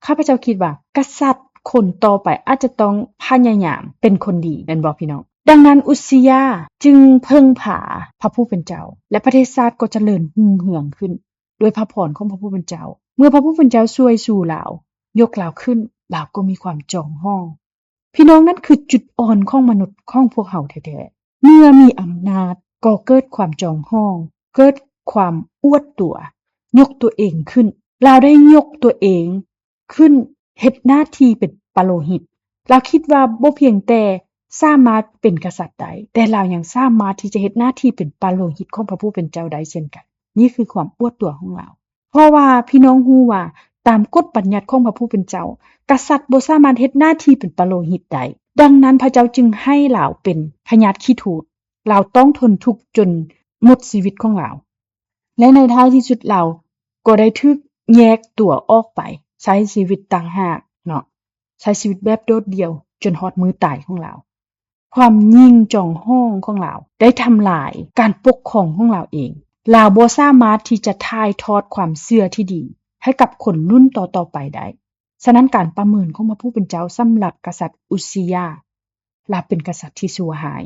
ຂ້າພະເຈົ້າຄິດວ່າກະສັດຄົນຕໍ່ໄປອາດຈະຕ້ອງພະຍາຍາມເປັນຄົນດີ ແມ່ນບໍ່ພີ່ນ້ອງ? ດັ່ງນັ້ນ ອຸດຊີຢາຈຶ່ງເພິ່ງພາພະຜູ້ເປັນເຈົ້າ ແລະ ປະເທດຊາດກໍຈະເລີນຮຸ່ງເຮືອງຂຶ້ນ ດ້ວຍພະພອນຂອງພະຜູ້ເປັນເຈົ້າ. ເມື່ອພະຜູ້ເປັນເຈົ້າຊ່ວຍຊູລາວ, ຍົກລາວຂຶ້ນ, ລາວກໍມີຄວາມຈອງຫ້ອງ. ພີ່ນ້ອງ, ນັ້ນຄືຈຸດອ່ອນຂອງມະນຸດຂອງພວກເຮົາແທ້ໆ. ເມື່ອມີອຳນາດກໍເກີດຄວາມຈອງຫ້ອງ, ເກີດຄວາມອວດຕົວ, ຍົກຕົວເອງຂຶ້ນ. ລາວໄດ້ຍົກຕົວເອງຂຶ້ນເຮັດໜ້າທີ່ເປັນປະໂລຫິດ. ລາວຄິດວ່າບໍ່ພຽງແຕ່ສາມາດເປັນກະສັດໄດ້, ແຕ່ລາວຍັງສາມາດທີ່ຈະເຮັດໜ້າທີ່ເປັນປະໂລຫິດຂອງພະຜູ້ເປັນເຈົ້າໄດ້ເຊັ່ນກັນ. ນີ້ຄືຄວາມອວດຕົວຂອງລາວ. ເພາະວ່າພີ່ນ້ອງຮູ້ວ່າຕາມກົດບັນຍັດຂອງພະຜູ້ເປັນເຈົ້າ, ກະສັດບໍ່ສາມາດເຮັດໜ້າທີ່ເປັນປະໂລຫິດໄດ້. ດັ່ງນັ້ນພະເຈົ້າຈຶ່ງໃຫ້ລາວເປັນພະຍາດຂີ້ທູດ. ລາວຕ້ອງທົນທຸກຈົນໝົດຊີວິດຂອງລາວ. ແລະ ໃນທ້າຍທີ່ສຸດລາວກໍໄດ້ຖືກແຍກຕົວອອກໄປໃຊ້ຊີວິດຕ່າງຫາກເນາະ, ໃຊ້ຊີວິດແບບໂດດດ່ຽວຈົນຮອດມື້ຕາຍຂອງລາວ. ຄວາມຍິ່ງຈອງຫ້ອງຂອງລາວໄດ້ທຳລາຍການປົກຄອງຂອງລາວເອງ. ລາວບໍ່ສາມາດທີ່ຈະຖ່າຍທອດຄວາມເຊື່ອທີ່ດີໃຫ້ກັບຄົນລຸ້ນຕໍ່ໆໄປໄດ້. ສະນັ້ນການປະເມີນຂອງພະຜູ້ເປັນເຈົ້າສຳລັບກະສັດອຸດຊີຢາ, ລາວເປັນກະສັດທີ່ຊົ່ວຮ້າຍ.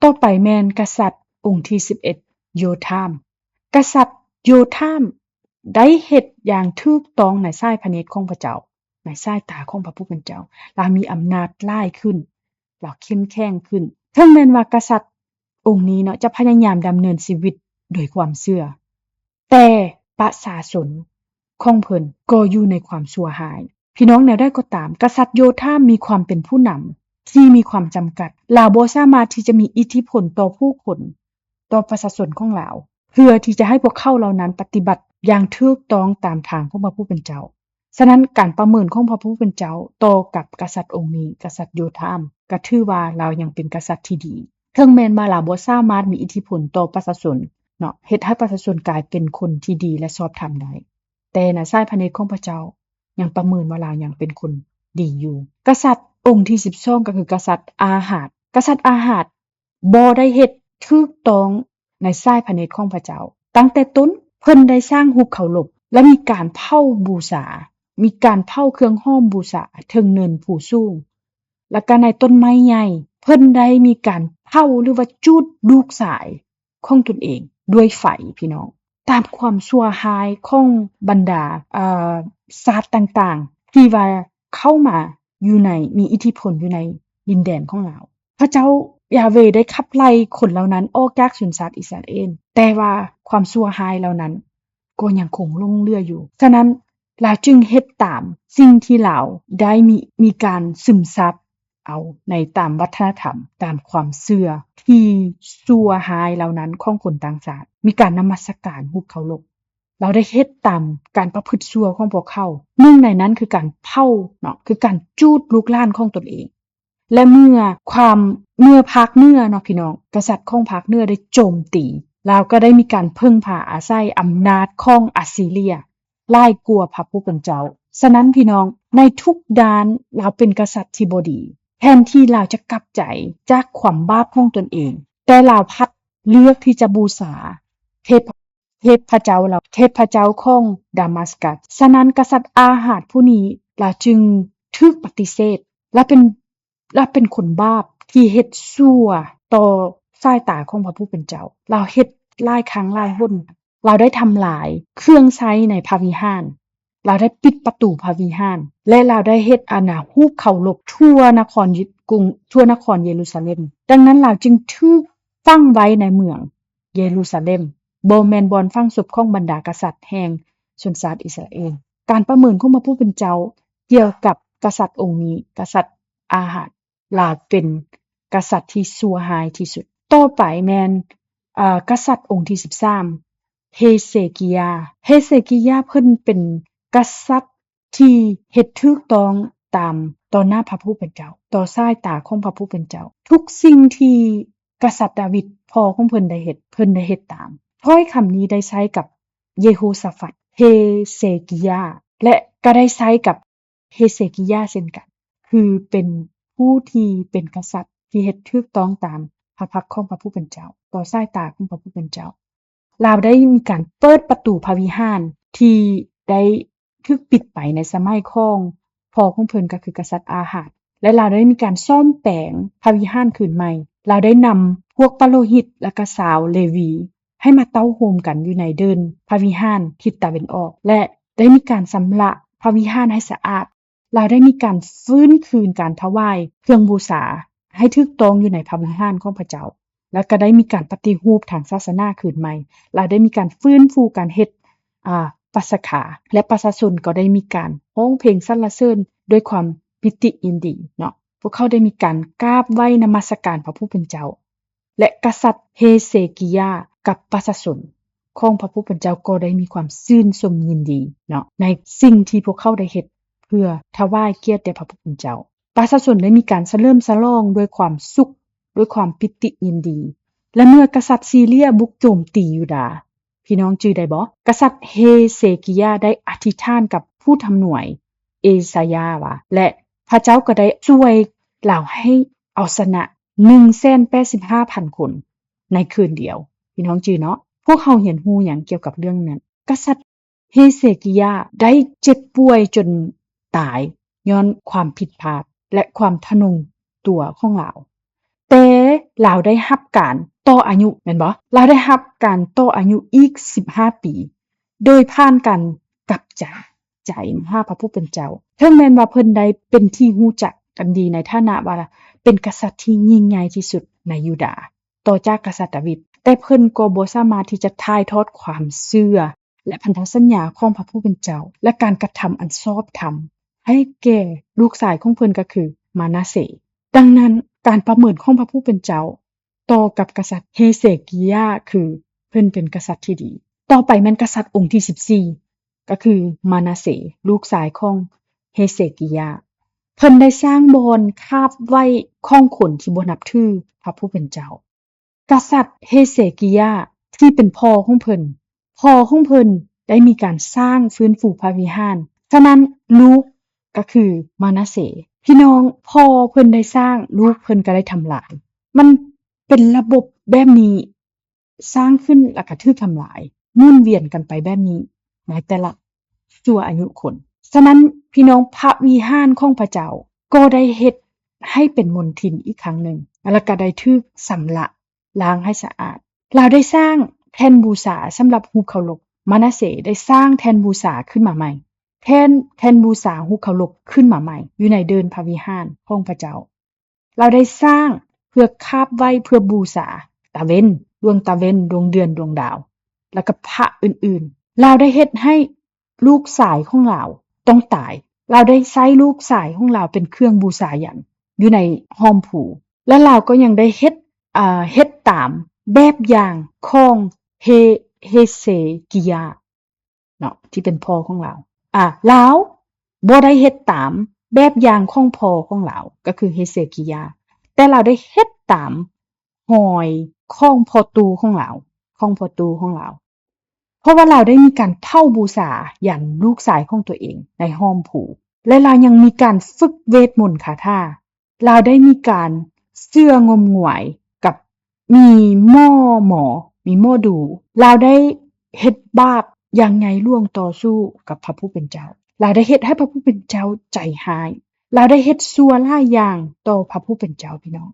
ຕໍ່ໄປແມ່ນກະສັດອົງທີສິບເອັດ ໂຢທາມ. ກະສັດໂຢທາມໄດ້ເຮັດຢ່າງຖືກຕ້ອງໃນສາຍພະເນດຂອງພະເຈົ້າ, ໃນສາຍຕາຂອງພະຜູ້ເປັນເຈົ້າ. ລາວມີອຳນາດຫຼາຍຂຶ້ນ, ລາວເຂັ້ມແຂງຂຶ້ນ. ເຖິງແມ່ນວ່າກະສັດອົງນີ້ເນາະ ຈະພະຍາຍາມດຳເນີນຊີວິດໂດຍຄວາມເຊື່ອ, ແຕ່ປະຊາຊົນຂອງເພິ່ນກໍຢູ່ໃນຄວາມຊົ່ວຮ້າຍ. ພີ່ນ້ອງ, ແນວໃດກໍຕາມ, ກະສັດໂຢທາມມີຄວາມເປັນຜູ້ນຳທີ່ມີຄວາມຈຳກັດ. ລາວບໍ່ສາມາດທີ່ຈະມີອິດທິພົນຕໍ່ຜູ້ຄົນ, ຕໍ່ປະຊາຊົນຂອງລາວ, ເພື່ອທີ່ຈະໃຫ້ພວກເຂົາເຫຼົ່ານັ້ນປະຕິບັດຢ່າງຖືກຕ້ອງຕາມທາງຂອງພະຜູ້ເປັນເຈົ້າ. ສະນັ້ນການປະເມີນຂອງພະຜູ້ເປັນເຈົ້າຕໍ່ກັບກະສັດອົງນີ້, ກະສັດໂຢທາມ, ກໍຖືວ່າລາວຍັງເປັນກະສັດທີ່ດີ. ເຖິງແມ່ນວ່າລາວບໍ່ສາມາດມີອິດທິພົນຕໍ່ປະຊາຊົນເນາະ, ເຮັດໃຫ້ປະຊາຊົນກາຍເປັນຄົນທີ່ດີ ແລະ ຊອບທຳໄດ້, ແຕ່ໃນສາຍພະເນດຂອງພະເຈົ້າຍັງປະເມີນວ່າລາວຍັງເປັນຄົນດີຢູ່. ກະສັດອົງທີສິບສອງ ກໍຄືກະສັດອາຫາດ. ກະສັດອາຫາດບໍ່ໄດ້ເຮັດຖືກຕ້ອງໃນສາຍພະເນດຂອງພະເຈົ້າ. ຕັ້ງແຕ່ຕົ້ນເພິ່ນໄດ້ສ້າງຮູບເຄົາລົບ ແລະ ມີການເຜົາບູຊາ, ມີການເຜົາເຄື່ອງຫອມບູຊາເທິງເນີນພູສູງ, ແລ້ວກໍໃນຕົ້ນໄມ້ໃຫຍ່. ເພິ່ນໄດ້ມີການເຜົາ ຫຼືວ່າຈູດລູກຊາຍຂອງຕົນເອງດ້ວຍໄຟ, ພີ່ນ້ອງ. ຕາມຄວາມຊົ່ວຮ້າຍຂອງບັນດາ, ເອີ, ຊາດຕ່າງໆ ທີ່ວ່າເຂົ້າມາຢູ່ໃນ, ມີອິດທິພົນຢູ່ໃນດິນແດນຂອງລາວ. ພະເຈົ້າຢາເວໄດ້ຂັບໄລ່ຄົນເຫຼົ່ານັ້ນອອກຈາກຊົນຊາດອິດສະຣາເອນ, ແຕ່ວ່າຄວາມຊົ່ວຮ້າຍເຫຼົ່ານັ້ນກໍຍັງຄົງຫຼົງເຫຼືອຢູ່. ສະນັ້ນ ລາວຈຶ່ງເຮັດຕາມສິ່ງທີ່ລາວໄດ້ມີ, ມີການຊຶມຊັບເອົາໃນຕາມວັດທະນະທຳ, ຕາມຄວາມເຊື່ອທີ່ຊົ່ວຮ້າຍເຫຼົ່ານັ້ນຂອງຄົນຕ່າງຊາດ, ມີການນະມັດສະການຮູບເຄົາລົບ. ລາວໄດ້ເຮັດຕາມການປະພຶດຊົ່ວຂອງພວກເຂົາ. ໜຶ່ງໃນນັ້ນຄືການເຜົາເນາະ, ຄືການຈູດລູກຫຼານຂອງຕົນເອງ. ແລະ ເມື່ອຄວາມ, ເມື່ອພາກເໜືອເນາະ ພີ່ນ້ອງ, ກະສັດຂອງພາກເໜືອໄດ້ໂຈມຕີ, ລາວກໍໄດ້ມີການເພິ່ງພາອາໄສອຳນາດຂອງອັດຊີເຣຍຫຼາຍກວ່າພະຜູ້ເປັນເຈົ້າ. ສະນັ້ນ ພີ່ນ້ອງ, ໃນທຸກດ້ານລາວເປັນກະສັດທີ່ບໍ່ດີ. ແທນທີ່ລາວຈະກັບໃຈຈາກຄວາມບາບຂອງຕົນເອງ, ແຕ່ລາວພັດເລືອກທີ່ຈະບູຊາເທບ, ເທບພະເຈົ້າລາວ, ເທບພະເຈົ້າຂອງດາມັດສະກັດ. ສະນັ້ນ ກະສັດອາຫາດຜູ້ນີ້ລາວຈຶ່ງຖືກປະຕິເສດ, ລາວເປັນ ລະເປັນຄົນບາບທີ່ເຮັດຊົ່ວຕໍ່ສາຍຕາຂອງພະຜູ້ເປັນເຈົ້າ. ລາວເຮັດຫຼາຍຄັ້ງຫຼາຍຫົນ. ລາວໄດ້ທຳລາຍເຄື່ອງໃຊ້ໃນພະວິຫານ. ລາວໄດ້ປິດປະຕູພະວິຫານ ແລະ ລາວໄດ້ເຮັດອານາຮູບເຄົາລົບທົ່ວນະຄອນ, ກຸງ, ທົ່ວນະຄອນເຢຣູຊາເລັມ. ດັ່ງນັ້ນ ລາວຈຶ່ງຖືກຝັງໄວ້ໃນເມືອງເຢຣູຊາເລັມ, ບໍ່ແມ່ນບ່ອນຝັງສົບຂອງບັນດາກະສັດແຫ່ງຊົນຊາດອິດສະຣາເອນ. ການປະເມີນຂອງພະຜູ້ເປັນເຈົ້າກ່ຽວກັບກະສັດອົງນີ້, ກະສັດອາຫາດ ລາວເປັນກະສັດທີ່ຊົ່ວຮ້າຍທີ່ສຸດ. ຕໍ່ໄປແມ່ນ ອາ ກະສັດອົງທີສິບສາມ ເຮເຊກີຍາ. ເຮເຊກີຍາເພິ່ນເປັນກະສັດທີ່ເຮັດຖືກຕ້ອງຕາມຕໍ່ໜ້າພະຜູ້ເປັນເຈົ້າ, ຕໍ່ສາຍຕາຂອງພະຜູ້ເປັນເຈົ້າ. ທຸກສິ່ງທີ່ກະສັດດາວິດ ພໍ່ຂອງເພິ່ນໄດ້ເຮັດ, ເພິ່ນໄດ້ເຮັດຕາມ. ຖ້ອຍຄຳນີ້ໄດ້ໃຊ້ກັບເຢໂຮຊາຟັດ, ເຮເຊກີຍາ ແລະ ກໍໄດ້ໃຊ້ກັບ ເຮເຊກີຍາເຊັ່ນກັນ, ຄືເປັນຜູ້ທີ່ເປັນກະສັດທີ່ເຮັດຖືກຕ້ອງຕາມພະພັກຂອງພະຜູ້ເປັນເຈົ້າ, ຕໍ່ສາຍຕາຂອງພະຜູ້ເປັນເຈົ້າ. ລາວໄດ້ມີການເປີດປະຕູພະວິຫານທີ່ໄດ້ຖືກປິດໄປໃນສະໄໝຂອງພໍ່ຂອງເພິ່ນ ກໍຄືກະສັດອາຮາດ ແລະ ລາວໄດ້ມີການສ້ອມແປງພະວິຫານຄືນໃໝ່. ລາວໄດ້ນຳພວກປະໂລຫິດ ແລະ ກະຊາວເລວີ ໃຫ້ມາເຕົ້າໂຮມກັນຢູ່ໃນເດີ່ນພະວິຫານທິດຕາເວັນອອກ ແລະ ໄດ້ມີການຊຳລະພະວິຫານໃຫ້ສະອາດ. ລາວໄດ້ມີການຟື້ນຄືນການຖວາຍເຄື່ອງບູຊາໃຫ້ຖືກຕ້ອງຢູ່ໃນພະວິຫານຂອງພະເຈົ້າ ແລະ ກໍໄດ້ມີການປະຕິຮູບທາງສາສະໜາຄືນໃໝ່. ລາວໄດ້ມີການຟື້ນຟູການເຮັດ ອາ ປັດສະຄາ ແລະ ປະຊາຊົນກໍໄດ້ມີການຮ້ອງເພງສັນລະເສີນດ້ວຍຄວາມປີຕິຍິນດີເນາະ. ພວກເຂົາໄດ້ມີການກາບໄຫວ້ນະມັດສະການພະຜູ້ເປັນເຈົ້າ ແລະ ກະສັດເຮເຊກີຍາກັບປະຊາຊົນຂອງພະຜູ້ເປັນເຈົ້າກໍໄດ້ມີຄວາມຊື່ນຊົມຍິນດີເນາະ ໃນສິ່ງທີ່ພວກເຂົາໄດ້ເຮັດເພື່ອຖວາຍກຽດແດ່ພະຜູ້ເປັນເຈົ້າ. ປະຊາຊົນໄດ້ມີການສະເຫຼີມສະຫຼອງດ້ວຍຄວາມສຸກ, ດ້ວຍຄວາມປີຕິຍິນດີ. ແລະ ເມື່ອກະສັດຊີເລຍບຸກໂຈມຕີຢູດາ, ພີ່ນ້ອງຈື່ໄດ້ບໍ່? ກະສັດເຮເຊກີຍາໄດ້ອະທິຖານກັບຜູ້ທຳນວາຍເອຊາຍາວ່າ ແລະ ພະເຈົ້າກໍໄດ້ຊ່ວຍລາວໃຫ້ເອົາຊະນະ ໜຶ່ງແສນແປດສິບຫ້າພັນຄົນໃນຄືນດຽວ. ພີ່ນ້ອງຈື່ເນາະ? ພວກເຮົາຮຽນຮູ້ຫຍັງກ່ຽວກັບເລື່ອງນັ້ນ? ກະສັດເຮເຊກີຍາໄດ້ເຈັບປ່ວຍຈົນຕາຍຍ້ອນຄວາມຜິດພາດ ແລະ ຄວາມທະນົງຕົວຂອງລາວ. ແຕ່ລາວໄດ້ຮັບການຕໍ່ອາຍຸ ແມ່ນບໍ່? ລາວໄດ້ຮັບການຕໍ່ອາຍຸອີກສິບຫ້າປີ ໂດຍຜ່ານການກັບໃຈ ໃຈມາຫາພະຜູ້ເປັນເຈົ້າ. ເຖິງແມ່ນວ່າເພິ່ນໄດ້ເປັນທີ່ຮູ້ຈັກກັນດີໃນຖານະວ່າເປັນກະສັດທີ່ຍິ່ງໃຫຍ່ທີ່ສຸດໃນຢູດາ ຕໍ່ຈາກກະສັດດາວິດ, ແຕ່ເພິ່ນກໍບໍ່ສາມາດທີ່ຈະຖ່າຍທອດຄວາມເຊື່ອ ແລະ ພັນທະສັນຍາຂອງພະຜູ້ເປັນເຈົ້າ ແລະ ການກະທຳອັນຊອບທຳໃຫ້ແກ່ລູກຊາຍຂອງເພິ່ນ ກໍຄືມານາເຊ. ດັ່ງນັ້ນ, ການປະເມີນຂອງພະຜູ້ເປັນເຈົ້າ ຕໍ່ກັບກະສັດເຮເຊກີຍາ ຄືເພິ່ນເປັນກະສັດທີ່ດີ. ຕໍ່ໄປແມ່ນກະສັດອົງທີສິບສີ່ ກໍຄືມານາເຊ ລູກຊາຍຂອງເຮເຊກີຍາ. ເພິ່ນໄດ້ສ້າງບ່ອນຄາບໄຫວ້ຂອງຄົນທີ່ບໍ່ນັບຖືພະຜູ້ເປັນເຈົ້າ. ກະສັດເຮເຊກີຍາທີ່ເປັນພໍ່ຂອງເພິ່ນ, ພໍ່ຂອງເພິ່ນໄດ້ມີການສ້າງຟື້ນຟູພະວິຫານ. ສະນັ້ນ ລູກກໍຄືມານາເຊ. ພີ່ນ້ອງ, ພໍ່ເພິ່ນໄດ້ສ້າງ, ລູກເພິ່ນກໍໄດ້ທຳລາຍ. ມັນ ເປັນລະບົບແບບນີ້ ສ້າງຂຶ້ນແລ້ວກໍຖືກທຳລາຍ ໝູນວຽນກັນໄປແບບນີ້ໃນແຕ່ລະຊົ່ວອາຍຸຄົນ. ສະນັ້ນ ພີ່ນ້ອງ, ພະວິຫານຂອງພະເຈົ້າກໍໄດ້ເຮັດໃຫ້ເປັນມົນທິນອີກຄັ້ງໜຶ່ງ ແລ້ວກໍໄດ້ຖືກຊຳລະລ້າງໃຫ້ສະອາດ. ລາວໄດ້ສ້າງແທ່ນບູຊາສຳລັບຮູບເຄົາລົບ. ມານາເຊໄດ້ສ້າງແທ່ນບູຊາຂຶ້ນມາໃໝ່, ແທ່ນ, ແທ່ນບູຊາຮູບເຄົາລົບຂຶ້ນມາໃໝ່ ຢູ່ໃນເດີ່ນພະວິຫານຂອງພະເຈົ້າ. ລາວໄດ້ສ້າງເພື່ອຄາບໄວ້ເພື່ອບູຊາຕາເວັນ, ດວງຕາເວັນ, ດວງເດືອນ, ດວງດາວ ແລ້ວກໍພະອື່ນໆ. ລາວໄດ້ເຮັດໃຫ້ລູກຊາຍຂອງລາວຕ້ອງຕາຍ. ລາວໄດ້ໃຊ້ລູກຊາຍຂອງລາວເປັນເຄື່ອງບູຊາຢັນຢູ່ໃນຫ້ອມພູ ແລະ ລາວກໍຍັງໄດ້ເຮັດ, ເຮັດຕາມແບບຢ່າງຂອງເຮ, ເຮເຊກີຍາ ເນາະ ທີ່ເປັນພໍ່ຂອງລາວ. ອາ ລາວບໍ່ໄດ້ເຮັດຕາມແບບຢ່າງຂອງພໍ່ຂອງລາວ ກໍຄືເຮເຊກີຍາ, ແຕ່ລາວໄດ້ເຮັດຕາມຮອຍຂອງພໍ່ຕູ້ຂອງລາວ, ຂອງພໍ່ຕູ້ຂອງລາວ. ເພາະວ່າລາວໄດ້ມີການເຜົາບູຊາຍັນລູກຊາຍຂອງຕົວເອງໃນຫ້ອມພູ ແລະ ລາວຍັງມີການຝຶກເວດມົນຄາຖາ. ລາວໄດ້ມີການເຊື່ອງົມງວາຍກັບມີໝໍ, ໝໍ, ມີໝໍດູ. ລາວໄດ້ເຮັດບາບຢ່າງໃຫຍ່ຫຼວງຕໍ່ສູ້ກັບພະຜູ້ເປັນເຈົ້າ. ລາວໄດ້ເຮັດໃຫ້ພະຜູ້ເປັນເຈົ້າໃຈຮ້າຍ. ລາວໄດ້ເຮັດຊົ່ວຫຼາຍຢ່າງຕໍ່ພະຜູ້ເປັນເຈົ້າ, ພີ່ນ້ອງ.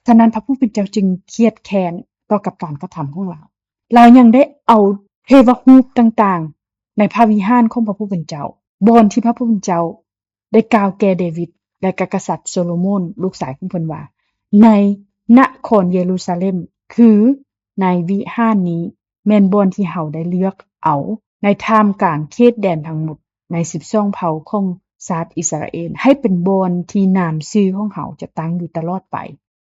ສະນັ້ນ ພະຜູ້ເປັນເຈົ້າຈຶ່ງຄຽດແຄ້ນຕໍ່ກັບການກະທຳຂອງລາວ. ລາວຍັງໄດ້ເອົາເທວະຮູບຕ່າງໆໃນພະວິຫານຂອງພະຜູ້ເປັນເຈົ້າ, ບ່ອນທີ່ພະຜູ້ເປັນເຈົ້າ ໄດ້ກ່າວແກ່ເດວິດ ແລະ ກະກະສັດໂຊໂລໂມນ ລູກຊາຍຂອງເພິ່ນວ່າ, ໃນນະຄອນເຢຣູຊາເລັມ ຄືໃນວິຫານນີ້ ແມ່ນບ່ອນທີ່ເຮົາໄດ້ເລືອກເອົາ ໃນທ່າມກາງເຂດແດນທັງໝົດ ໃນສິບສອງເຜົ່າຂອງຊາດອິດສະຣາເອນ ໃຫ້ເປັນບ່ອນທີ່ນາມຊື່ຂອງເຮົາຈະຕັ້ງຢູ່ຕະຫຼອດໄປ.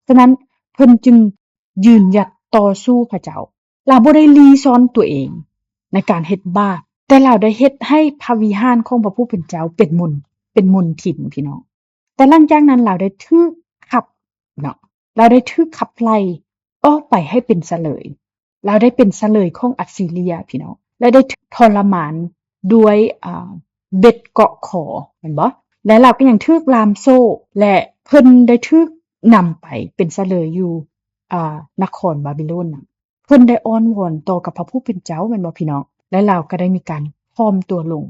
ສະນັ້ນ ເພິ່ນຈຶ່ງຢືນຫຍັດຕໍ່ສູ້ພະເຈົ້າ ລາວບໍ່ໄດ້ລີ້ຊ່ອນຕົວເອງໃນການເຮັດບາບ, ແຕ່ລາວໄດ້ເຮັດໃຫ້ພະວິຫານຂອງພະຜູ້ເປັນເຈົ້າເປັນມົນ, ເປັນມົນທິນ, ພີ່ນ້ອງ. ແຕ່ຫຼັງຈາກນັ້ນລາວໄດ້ຖືກຂັບເນາະ, ລາວໄດ້ຖືກຂັບໄລ່ອອກໄປໃຫ້ເປັນສະເຫຼີຍ. ລາວໄດ້ເປັນສະເຫຼີຍຂອງອັດຊີເຣຍ ພີ່ນ້ອງ, ແລະ ໄດ້ຖືກທໍລະມານດ້ວຍ ອາ ເບັດເກາະຄໍ ແມ່ນບໍ່? ແລະ ລາວກໍຍັງຖືກລ່າມໂສ້ ແລະ ເພິ່ນໄດ້ຖືກນຳໄປເປັນສະເຫຼີຍຢູ່ ອາ ນະຄອນບາບິໂລນນະ. ເພິ່ນໄດ້ອ້ອນວອນຕໍ່ກັບພະຜູ້ເປັນເຈົ້າ ແມ່ນບໍ່ ພີ່ນ້ອງ? ແລະ ລາວກໍໄດ້ມີການຖ່ອມຕົວລົງ.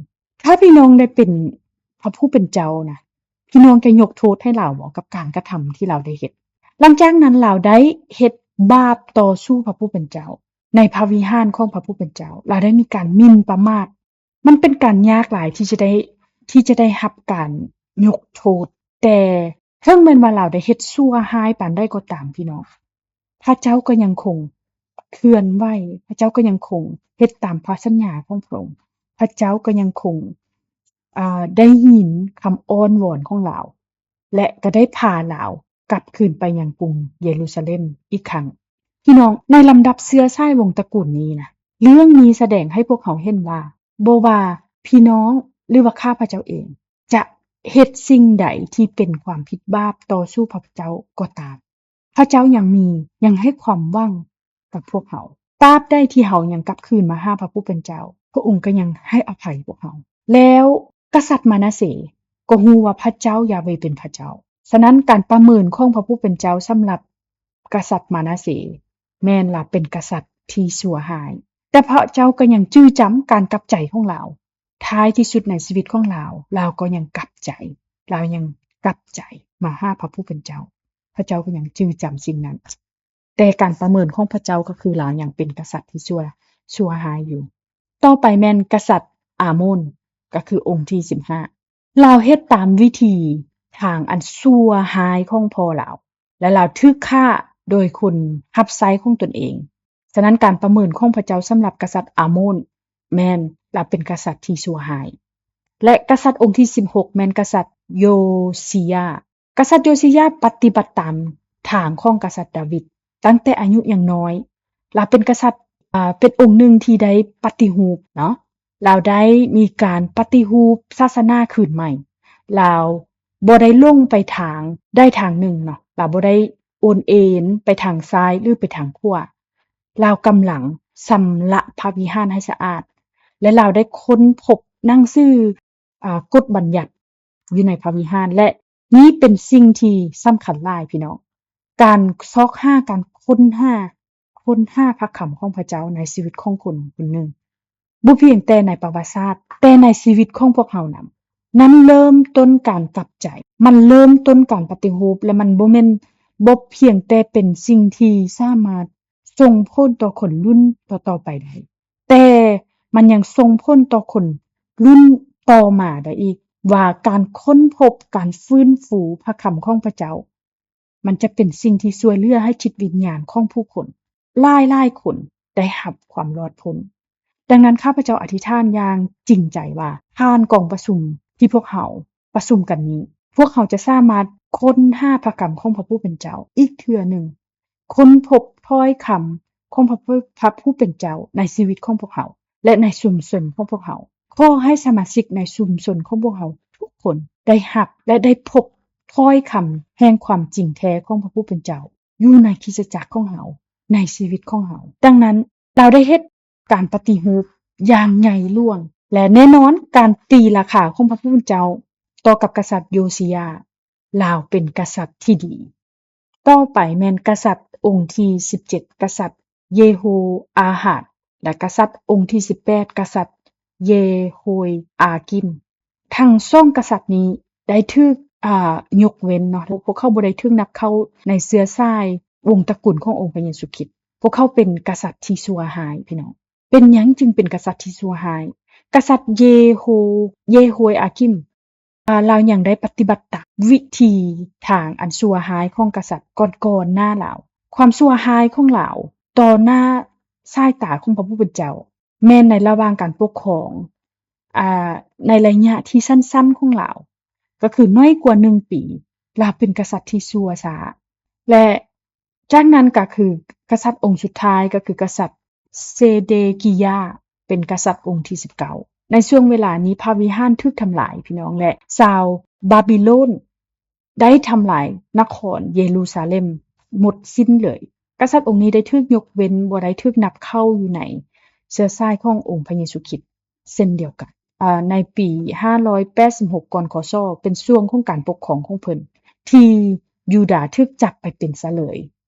ຖ້າພີ່ນ້ອງໄດ້ເປັນພະຜູ້ເປັນເຈົ້ານະ, ພີ່ນ້ອງຈະຍົກໂທດໃຫ້ລາວບໍ່ ກັບການກະທຳທີ່ລາວໄດ້ເຮັດ? ຫຼັງຈາກນັ້ນລາວໄດ້ເຮັດບາບຕໍ່ສູ້ພະຜູ້ເປັນເຈົ້າ ໃນພະວິຫານຂອງພະຜູ້ເປັນເຈົ້າ. ລາວໄດ້ມີການໝິ່ນປະໝາດ. ມັນເປັນການຍາກຫຼາຍທີ່ຈະໄດ້, ທີ່ຈະໄດ້ຮັບການຍົກໂທດ. ແຕ່ເຖິງແມ່ນວ່າລາວໄດ້ເຮັດຊົ່ວຮ້າຍປານໃດກໍຕາມ, ພີ່ນ້ອງ, ພະເຈົ້າກໍຍັງຄົງເຄື່ອນໄຫວ, ພະເຈົ້າກໍຍັງຄົງເຮັດຕາມພະສັນຍາຂອງພະອົງ, ພະເຈົ້າກໍຍັງຄົງ, ອາ, ໄດ້ຍິນຄຳອ້ອນວອນຂອງລາວ ແລະ ກໍໄດ້ພາລາວກັບຄືນໄປຍັງກຸງເຢຣູຊາເລັມອີກຄັ້ງ. ພີ່ນ້ອງ, ໃນລຳດັບເຊື້ອສາຍວົງຕະກູນນີ້ນະ, ເລື່ອງນີ້ສະແດງໃຫ້ພວກເຮົາເຫັນວ່າ ບໍ່ວ່າພີ່ນ້ອງ ຫຼືວ່າຂ້າພະເຈົ້າເອງ ຈະເຮັດສິ່ງໃດທີ່ເປັນຄວາມຜິດບາບຕໍ່ສູ້ພະເຈົ້າກໍຕາມ, ພະເຈົ້າຍັງມີ, ຍັງໃຫ້ຄວາມຫວັງກັບພວກເຮົາ. ຕາບໃດທີ່ເຮົາຍັງກັບຄືນມາຫາພະຜູ້ເປັນເຈົ້າ, ພະອົງກໍຍັງໃຫ້ອະໄພພວກເຮົາ. ແລ້ວກະສັດມານາເຊກໍຮູ້ວ່າພະເຈົ້າຢາເວເປັນພະເຈົ້າ. ສະນັ້ນ, ການປະເມີນຂອງພະຜູ້ເປັນເຈົ້າສຳລັບກະສັດມານາເຊ ແມ່ນລາວເປັນກະສັດທີ່ຊົ່ວຮ້າຍ, ແຕ່ພະເຈົ້າກໍຍັງຈື່ຈຳການກັບໃຈຂອງລາວ. ທ້າຍທີ່ສຸດໃນຊີວິດຂອງລາວ, ລາວກໍຍັງກັບໃຈ, ລາວຍັງກັບໃຈມາຫາພະຜູ້ເປັນເຈົ້າ. ພະເຈົ້າກໍຍັງຈື່ຈຳສິ່ງນັ້ນ. ແຕ່ການປະເມີນຂອງພະເຈົ້າກໍຄືລາວຍັງເປັນກະສັດທີ່ຊົ່ວ, ຊົ່ວຮ້າຍຢູ່. ຕໍ່ໄປແມ່ນກະສັດອາໂມນ, ກໍຄືອົງທີສິບຫ້າ. ລາວເຮັດຕາມວິທີທາງອັນຊົ່ວຮ້າຍຂອງພໍ່ລາວ ແລະ ລາວຖືກຂ້າໂດຍຄົນຮັບໃຊ້ຂອງຕົນເອງ. ສະນັ້ນ, ການປະເມີນຂອງພະເຈົ້າສຳລັບກະສັດອາໂມນ ແມ່ນລາວເປັນກະສັດທີ່ຊົ່ວຮ້າຍ ແລະ ກະສັດອົງທີສິບຫົກ ແມ່ນກະສັດໂຢຊີຢາ. ກະສັດໂຢຊີຢາປະຕິບັດຕາມທາງຂອງກະສັດດາວິດຕັ້ງແຕ່ອາຍຸຍັງນ້ອຍ. ລາວເປັນກະສັດ, ອາ, ເປັນອົງໜຶ່ງທີ່ໄດ້ປະຕິຮູບເນາະ. ລາວໄດ້ມີການປະຕິຮູບສາສະໜາຄືນໃໝ່. ລາວບໍ່ໄດ້ຫຼົງໄປທາງໃດທາງໜຶ່ງເນາະ. ລາວບໍ່ໄດ້ໂອນເອນໄປທາງຊ້າຍ ຫຼື ໄປທາງຂວາ. ລາວກຳລັງຊຳລະພະວິຫານໃຫ້ສະອາດ ແລະ ລາວໄດ້ຄົ້ນພົບໜັງສື ອາ, ກົດບັນຍັດ ຢູ່ໃນພະວິຫານ ແລະ ນີ້ເປັນສິ່ງທີ່ສຳຄັນຫຼາຍ, ພີ່ນ້ອງ. ການຊອກຫາ, ການຄົ້ນຫາ, ຄົ້ນຫາພະຄຳຂອງພະເຈົ້າໃນຊີວິດຂອງຄົນຄົນໜຶ່ງ ບໍ່ພຽງແຕ່ໃນປະຫວັດສາດ, ແຕ່ໃນຊີວິດຂອງພວກເຮົານຳ. ນັ້ນເລີ່ມຕົ້ນການກັບໃຈ, ມັນເລີ່ມຕົ້ນການປະຕິຮູບ ແລະ ມັນບໍ່ແມ່ນ, ບໍ່ພຽງແຕ່ເປັນສິ່ງທີ່ສາມາດ ສົ່ງຜົນຕໍ່ຄົນລຸ້ນຕໍ່ໆໄປໄດ້, ແຕ່ມັນຍັງສົ່ງຜົນຕໍ່ຄົນລຸ້ນຕໍ່ມາໄດ້ອີກ ວ່າການຄົ້ນພົບ, ການຟື້ນຟູພະຄຳຂອງພະເຈົ້າ ມັນຈະເປັນສິ່ງທີ່ຊ່ວຍເຫຼືອໃຫ້ຈິດວິນຍານຂອງຜູ້ຄົນຫຼາຍໆຄົນໄດ້ຮັບຄວາມລອດພົ້ນ. ດັ່ງນັ້ນ, ຂ້າພະເຈົ້າອະທິຖານຢ່າງຈິງໃຈວ່າ ຜ່ານກອງປະຊຸມທີ່ພວກເຮົາ ປະຊຸມກັນນີ້, ພວກເຮົາຈະສາມາດຄົ້ນຫາພະຄຳຂອງພະຜູ້ເປັນເຈົ້າອີກເທື່ອໜຶ່ງ, ຄົ້ນພົບຖ້ອຍຄຳຂອງພະ, ພະ, ພະຜູ້ເປັນເຈົ້າໃນຊີວິດຂອງພວກເຮົາ ແລະ ໃນຊຸມຊົນຂອງພວກເຮົາ. ຂໍໃຫ້ສະມາຊິກໃນຊຸມຊົນຂອງພວກເຮົາທຸກຄົນໄດ້ຮັບ ແລະ ໄດ້ພົບຖ້ອຍຄຳແຫ່ງຄວາມຈິງແທ້ຂອງພະຜູ້ເປັນເຈົ້າຢູ່ໃນຄຣິສຕະຈັກຂອງເຮົາ, ໃນຊີວິດຂອງເຮົາ. ດັ່ງນັ້ນ, ລາວໄດ້ເຮັດ ການປະຕິຮູບຢ່າງໃຫຍ່ຫຼວງ ແລະ ແນ່ນອນການຕີລາຄາຂອງພະຜູ້ເປັນເຈົ້າຕໍ່ກັບກະສັດໂຢຊີຢາ, ລາວເປັນກະສັດທີ່ດີ. ຕໍ່ໄປແມ່ນກະສັດອົງທີສິບເຈັດ ກະສັດເຢໂຮອາຮາດ ແລະ ກະສັດອົງທີສິບແປດ ກະສັດເຢໂຮຍອາກິມ. ທັງສອງກະສັດນີ້ໄດ້ຖືກ, ອາ, ຍົກເວັ້ນເນາະ, ພວກເຂົາບໍ່ໄດ້ຖືກນັບເຂົ້າໃນເຊື້ອສາຍວົງຕະກຸນຂອງອົງພະເຢຊູຄຣິດ. ພວກເຂົາເປັນກະສັດທີ່ຊົ່ວຮ້າຍ, ພີ່ນ້ອງ. ເປັນຫຍັງຈຶ່ງເປັນກະສັດທີ່ຊົ່ວຮ້າຍ? ກະສັດເຢໂຮ, ເຢໂຮຍອາກິມ, ອາ, ລາວຍັງໄດ້ປະຕິບັດຕາມວິທີທາງອັນຊົ່ວຮ້າຍຂອງກະສັດກ່ອນໆໜ້າລາວ. ຄວາມຊົ່ວຮ້າຍຂອງລາວຕໍ່ໜ້າສາຍຕາຂອງພະຜູ້ເປັນເຈົ້າ ແມ່ນໃນລະຫວ່າງການປົກຄອງ, ອາ, ໃນໄລຍະທີ່ສັ້ນໆຂອງລາວ, ກໍຄືໜ້ອຍກວ່າໜຶ່ງປີ, ລາວເປັນກະສັດທີ່ຊົ່ວຊ້າ. ແລະ ຈາກນັ້ນກໍຄືກະສັດອົງສຸດທ້າຍ, ກໍຄືກະສັດ ເຊເດກີຢາ ເປັນກະສັດອົງທີສິບເກົ້າ. ໃນຊ່ວງເວລານີ້ພະວິຫານຖືກທຳລາຍ, ພີ່ນ້ອງ, ແລະ ຊາວບາບິໂລນໄດ້ທຳລາຍນະຄອນເຢຣູຊາເລັມໝົດສິ້ນເລີຍ. ກະສັດອົງນີ້ໄດ້ຖືກຍົກເວັ້ນ, ບໍ່ໄດ້ຖືກນັບເຂົ້າຢູ່ໃນເຊື້ອສາຍຂອງອົງພະເຢຊູຄຣິດເຊັ່ນດຽວກັນ. ເອີ ໃນປີຫ້າຮ້ອຍແປດສິບຫົກ ກ່ອນ ຄ.ສ. ເປັນຊ່ວງຂອງການປົກຄອງຂອງເພິ່ນ ທີ່ຢູດາຖືກຈັບໄປເປັນສະເຫຼີຍ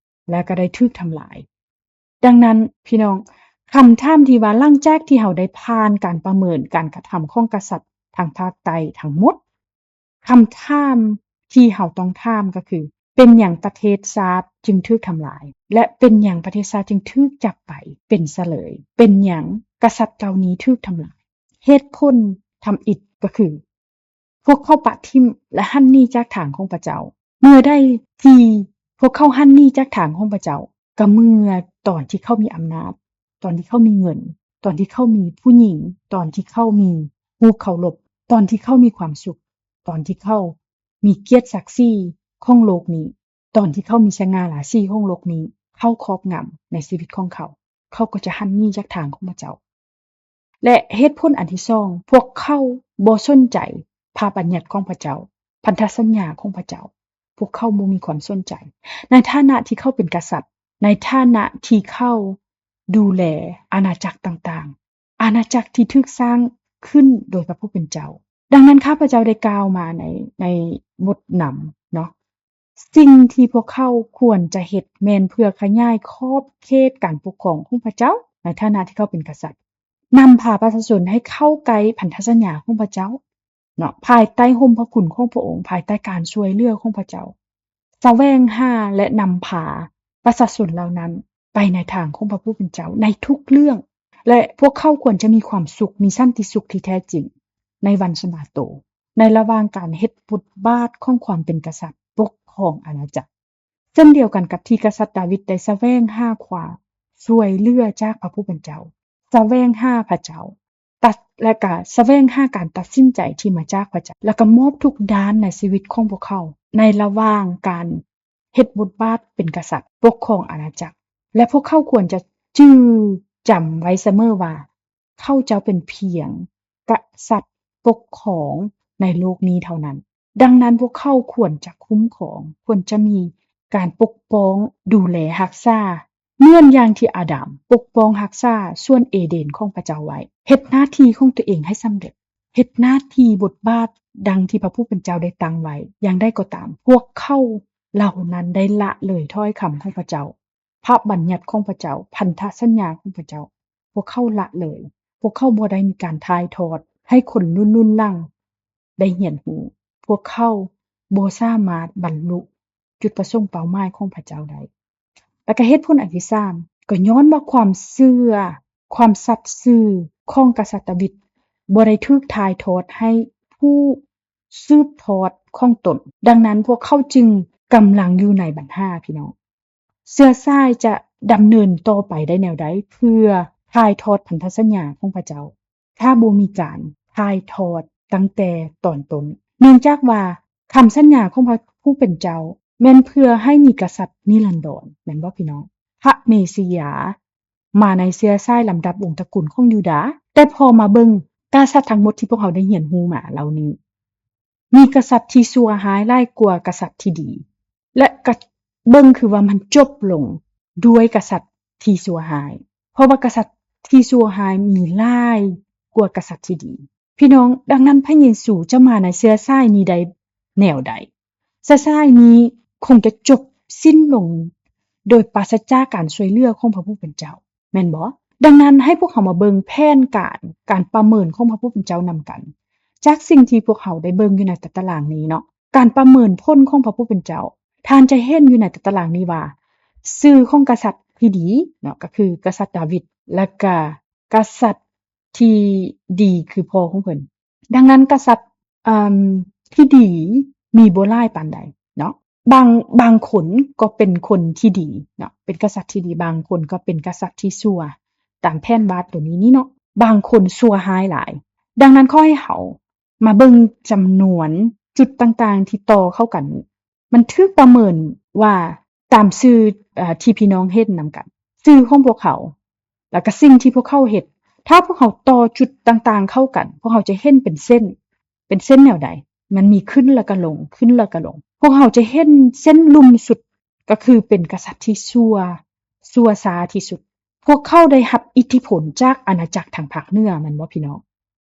ແລະ ກໍໄດ້ຖືກທຳລາຍ. ດັ່ງນັ້ນ ພີ່ນ້ອງ, ຄຳຖາມທີ່ວ່າ ຫຼັງຈາກທີ່ເຮົາໄດ້ຜ່ານການປະເມີນການກະທຳຂອງກະສັດທາງພາກໃຕ້ທັງໝົດ, ຄຳຖາມທີ່ເຮົາຕ້ອງຖາມກໍຄື ເປັນຫຍັງປະເທດຊາດຈຶ່ງຖືກທຳລາຍ ແລະ ເປັນຫຍັງປະເທດຊາດຈຶ່ງຖືກຈັບໄປເປັນສະເຫຼີຍ? ເປັນຫຍັງກະສັດເຫຼົ່ານີ້ຖືກທຳລາຍ? ເຫດຜົນທຳອິດກໍຄື ພວກເຂົາປະຖິ້ມ ແລະ ຫັນໜີຈາກທາງຂອງພະເຈົ້າ. ເມື່ອໃດທີ່ພວກເຂົາຫັນໜີຈາກທາງຂອງພະເຈົ້າ, ກໍເມື່ອຕອນທີ່ເຂົາມີອຳນາດ, ຕອນທີ່ເຂົາມີເງິນ, ຕອນທີ່ເຂົາມີຜູ້ຍິງ, ຕອນທີ່ເຂົາມີຮູບເຄົາລົບ, ຕອນທີ່ເຂົາມີຄວາມສຸກ, ຕອນທີ່ເຂົາມີກຽດສັກສີຂອງໂລກນີ້, ຕອນທີ່ເຂົາມີສະຫງ່າລາສີຂອງໂລກນີ້ເຂົ້າຄອບງຳໃນຊີວິດຂອງເຂົາ, ເຂົາກໍຈະຫັນໜີຈາກທາງຂອງພະເຈົ້າ. ແລະ ເຫດຜົນອັນທີສອງ, ພວກເຂົາບໍ່ສົນໃຈພະບັນຍັດຂອງພະເຈົ້າ, ພັນທະສັນຍາຂອງພະເຈົ້າ, ພວກເຂົາບໍ່ມີຄວາມສົນໃຈ. ໃນຖານະທີ່ເຂົາເປັນກະສັດ, ໃນຖານະທີ່ເຂົາດູແລອານາຈັກຕ່າງໆ, ອານາຈັກທີ່ຖືກສ້າງຂຶ້ນໂດຍພະຜູ້ເປັນເຈົ້າ. ດັ່ງນັ້ນ ຂ້າພະເຈົ້າໄດ້ກ່າວມາໃນ, ໃນບົດນຳເນາະ, ສິ່ງທີ່ພວກເຂົາຄວນຈະເຮັດແມ່ນເພື່ອຂະຫຍາຍຂອບເຂດການປົກຄອງຂອງພະເຈົ້າ ໃນຖານະທີ່ເຂົາເປັນກະສັດ, ນຳພາປະຊາຊົນໃຫ້ເຂົ້າໃກ້ພັນທະສັນຍາຂອງພະເຈົ້າເນາະ, ພາຍໃຕ້ຮົ່ມພະຄຸນຂອງພະອົງ, ພາຍໃຕ້ການຊ່ວຍເຫຼືອຂອງພະເຈົ້າ, ສະແຫວງຫາ ແລະ ນຳພາປະຊາຊົນເຫຼົ່ານັ້ນໄປໃນທາງຂອງພະຜູ້ເປັນເຈົ້າໃນທຸກເລື່ອງ. ແລະ ພວກເຂົາຄວນຈະມີຄວາມສຸກ, ມີສັນຕິສຸກທີ່ແທ້ຈິງໃນວັນສະບາໂຕ, ໃນລະຫວ່າງການເຮັດບົດບາດຂອງຄວາມເປັນກະສັດປົກຄອງອານາຈັກ. ເຊັ່ນດຽວກັນກັບທີ່ກະສັດດາວິດໄດ້ສະແຫວງຫາຄວາມຊ່ວຍເຫຼືອຈາກພະຜູ້ເປັນເຈົ້າ, ສະແຫວງຫາພະເຈົ້າ, ຕັດ, ແລະ ກະສະແຫວງຫາການຕັດສິນໃຈທີ່ມາຈາກພະເຈົ້າ, ແລະ ກະມອບທຸກດ້ານໃນຊີວິດຂອງພວກເຂົາ ໃນລະຫວ່າງການ ເຮັດບົດບາດເປັນກະສັດປົກຄອງອານາຈັກ ແລະ ພວກເຂົາຄວນຈະຈື່ຈຳໄວ້ສະເໝີວ່າ ເຂົາເຈົ້າເປັນພຽງກະສັດປົກຄອງໃນໂລກນີ້ເທົ່ານັ້ນ. ດັ່ງນັ້ນ ພວກເຂົາຄວນຈະຄຸ້ມຄອງ, ຄວນຈະມີການປົກປ້ອງ, ດູແລ, ຮັກສາ ເໝືອນຢ່າງທີ່ອາດາມປົກປ້ອງຮັກສາສວນເອເດນຂອງພະເຈົ້າໄວ້, ເຮັດໜ້າທີ່ຂອງຕົວເອງໃຫ້ສຳເລັດ, ເຮັດໜ້າທີ່ບົດບາດດັ່ງທີ່ພະຜູ້ເປັນເຈົ້າໄດ້ຕັ້ງໄວ້. ຢ່າງໃດກໍຕາມ, ພວກເຂົາເຫຼົ່ານັ້ນໄດ້ລະເລີຍຖ້ອຍຄຳຂອງພະເຈົ້າ, ພະບັນຍັດຂອງພະເຈົ້າ, ພັນທະສັນຍາຂອງພະເຈົ້າ. ພວກເຂົາລະເລີຍ, ພວກເຂົາບໍ່ໄດ້ມີການຖ່າຍທອດໃຫ້ຄົນລຸ້ນ, ລຸ້ນຫຼັງໄດ້ຮຽນຮູ້. ພວກເຂົາບໍ່ສາມາດບັນລຸ ຈຸດປະສົງເປົ້າໝາຍຂອງພະເຈົ້າໄດ້. ແລະກະເຫດຜົນອັນທີສາມ ກໍຍ້ອນວ່າຄວາມເຊື່ອ, ຄວາມສັດຊື່ຂອງກະສັດດາວິດບໍ່ໄດ້ຖືກຖ່າຍທອດໃຫ້ຜູ້ສືບທອດຂອງຕົນ. ດັ່ງນັ້ນ ພວກເຂົາຈຶ່ງກຳລັງຢູ່ໃນບັນຫາ, ພີ່ນ້ອງ. ເຊື້ອສາຍຈະດຳເນີນຕໍ່ໄປໄດ້ແນວໃດ ເພື່ອຖ່າຍທອດພັນທະສັນຍາຂອງພະເຈົ້າ ຖ້າບໍ່ມີການຖ່າຍທອດຕັ້ງແຕ່ຕອນຕົ້ນ? ເນື່ອງຈາກວ່າຄຳສັນຍາຂອງພະຜູ້ເປັນເຈົ້າແມ່ນເພື່ອໃຫ້ມີກະສັດນິລັນດອນ, ແມ່ນບໍ່ພີ່ນ້ອງ? ພະເມຊິຢາມາໃນເຊື້ອສາຍລຳດັບວົງຕະກຸນຂອງຢູດາ. ແຕ່ພໍມາເບິ່ງກະສັດທັງໝົດທີ່ພວກເຮົາໄດ້ຮຽນຮູ້ມາເຫຼົ່ານີ້, ມີກະສັດທີ່ຊົ່ວຮ້າຍຫຼາຍກວ່າກະສັດທີ່ດີ ແລະ ກະເບິ່ງຄືວ່າມັນຈົບລົງດ້ວຍກະສັດທີ່ຊົ່ວຮ້າຍ, ເພາະວ່າກະສັດທີ່ຊົ່ວຮ້າຍມີຫຼາຍກວ່າກະສັດທີ່ດີ. ພີ່ນ້ອງ, ດັ່ງນັ້ນ ພະເຢຊູຈະມາໃນເຊື້ອສາຍນີ້ໄດ້ແນວໃດ? ເຊື້ອສາຍນີ້ຄົງຈະຈົບສິ້ນລົງໂດຍປາສະຈາກການຊ່ວຍເຫຼືອຂອງພະຜູ້ເປັນເຈົ້າ. ແມ່ນບໍ່? ດັ່ງນັ້ນ ໃຫ້ພວກເຮົາມາເບິ່ງແຜນການ, ການປະເມີນຂອງພະຜູ້ເປັນເຈົ້ານຳກັນ. ຈາກສິ່ງທີ່ພວກເຮົາໄດ້ເບິ່ງຢູ່ໃນຕາຕະລາງນີ້ເນາະ, ການປະເມີນຜົນຂອງພະຜູ້ເປັນເຈົ້າ, ທ່ານຈະເຫັນຢູ່ໃນຕາຕະລາງນີ້ວ່າ ຊື່ຂອງກະສັດທີ່ດີເນາະ, ກໍຄືກະສັດດາວິດ, ແລະກະກະສັດທີ່ດີຄືພໍ່ຂອງເພິ່ນ. ດັ່ງນັ້ນ ກະສັດ ເອີ່ມ ທີ່ດີມີບໍ່ຫຼາຍປານໃດເນາະ. ບາງ, ບາງຄົນກໍເປັນຄົນທີ່ດີເນາະ, ເປັນກະສັດທີ່ດີ, ບາງຄົນກໍເປັນກະສັດທີ່ຊົ່ວ, ຕາມແຜນວາດຕົວນີ້ນີ້ເນາະ, ບາງຄົນຊົ່ວຮ້າຍຫຼາຍ. ດັ່ງນັ້ນ ຂໍໃຫ້ເຮົາມາເບິ່ງຈຳນວນຈຸດຕ່າງໆທີ່ຕໍ່ເຂົ້າກັນນີ້, ມັນຖືກປະເມີນວ່າຕາມຊື່ ເອີ່ ທີ່ພີ່ນ້ອງເຫັນນຳກັນ, ຊື່ຂອງພວກເຂົາ ແລ້ວກໍສິ່ງທີ່ພວກເຂົາເຮັດ. ຖ້າພວກເຮົາຕໍ່ຈຸດຕ່າງໆເຂົ້າກັນ, ພວກເຮົາຈະເຫັນເປັນເສັ້ນ. ເປັນເສັ້ນແນວໃດ? ມັນມີຂຶ້ນແລ້ວກໍລົງ, ຂຶ້ນແລ້ວກໍລົງ. ພວກເຮົາຈະເຫັນເສັ້ນລຸ່ມສຸດ, ກໍຄືເປັນກະສັດທີ່ຊົ່ວ, ຊົ່ວຊ້າທີ່ສຸດ. ພວກເຂົາໄດ້ຮັບອິດທິພົນຈາກອານາຈັກທາງພາກເໜືອ, ແມ່ນບໍ່ພີ່ນ້ອງ?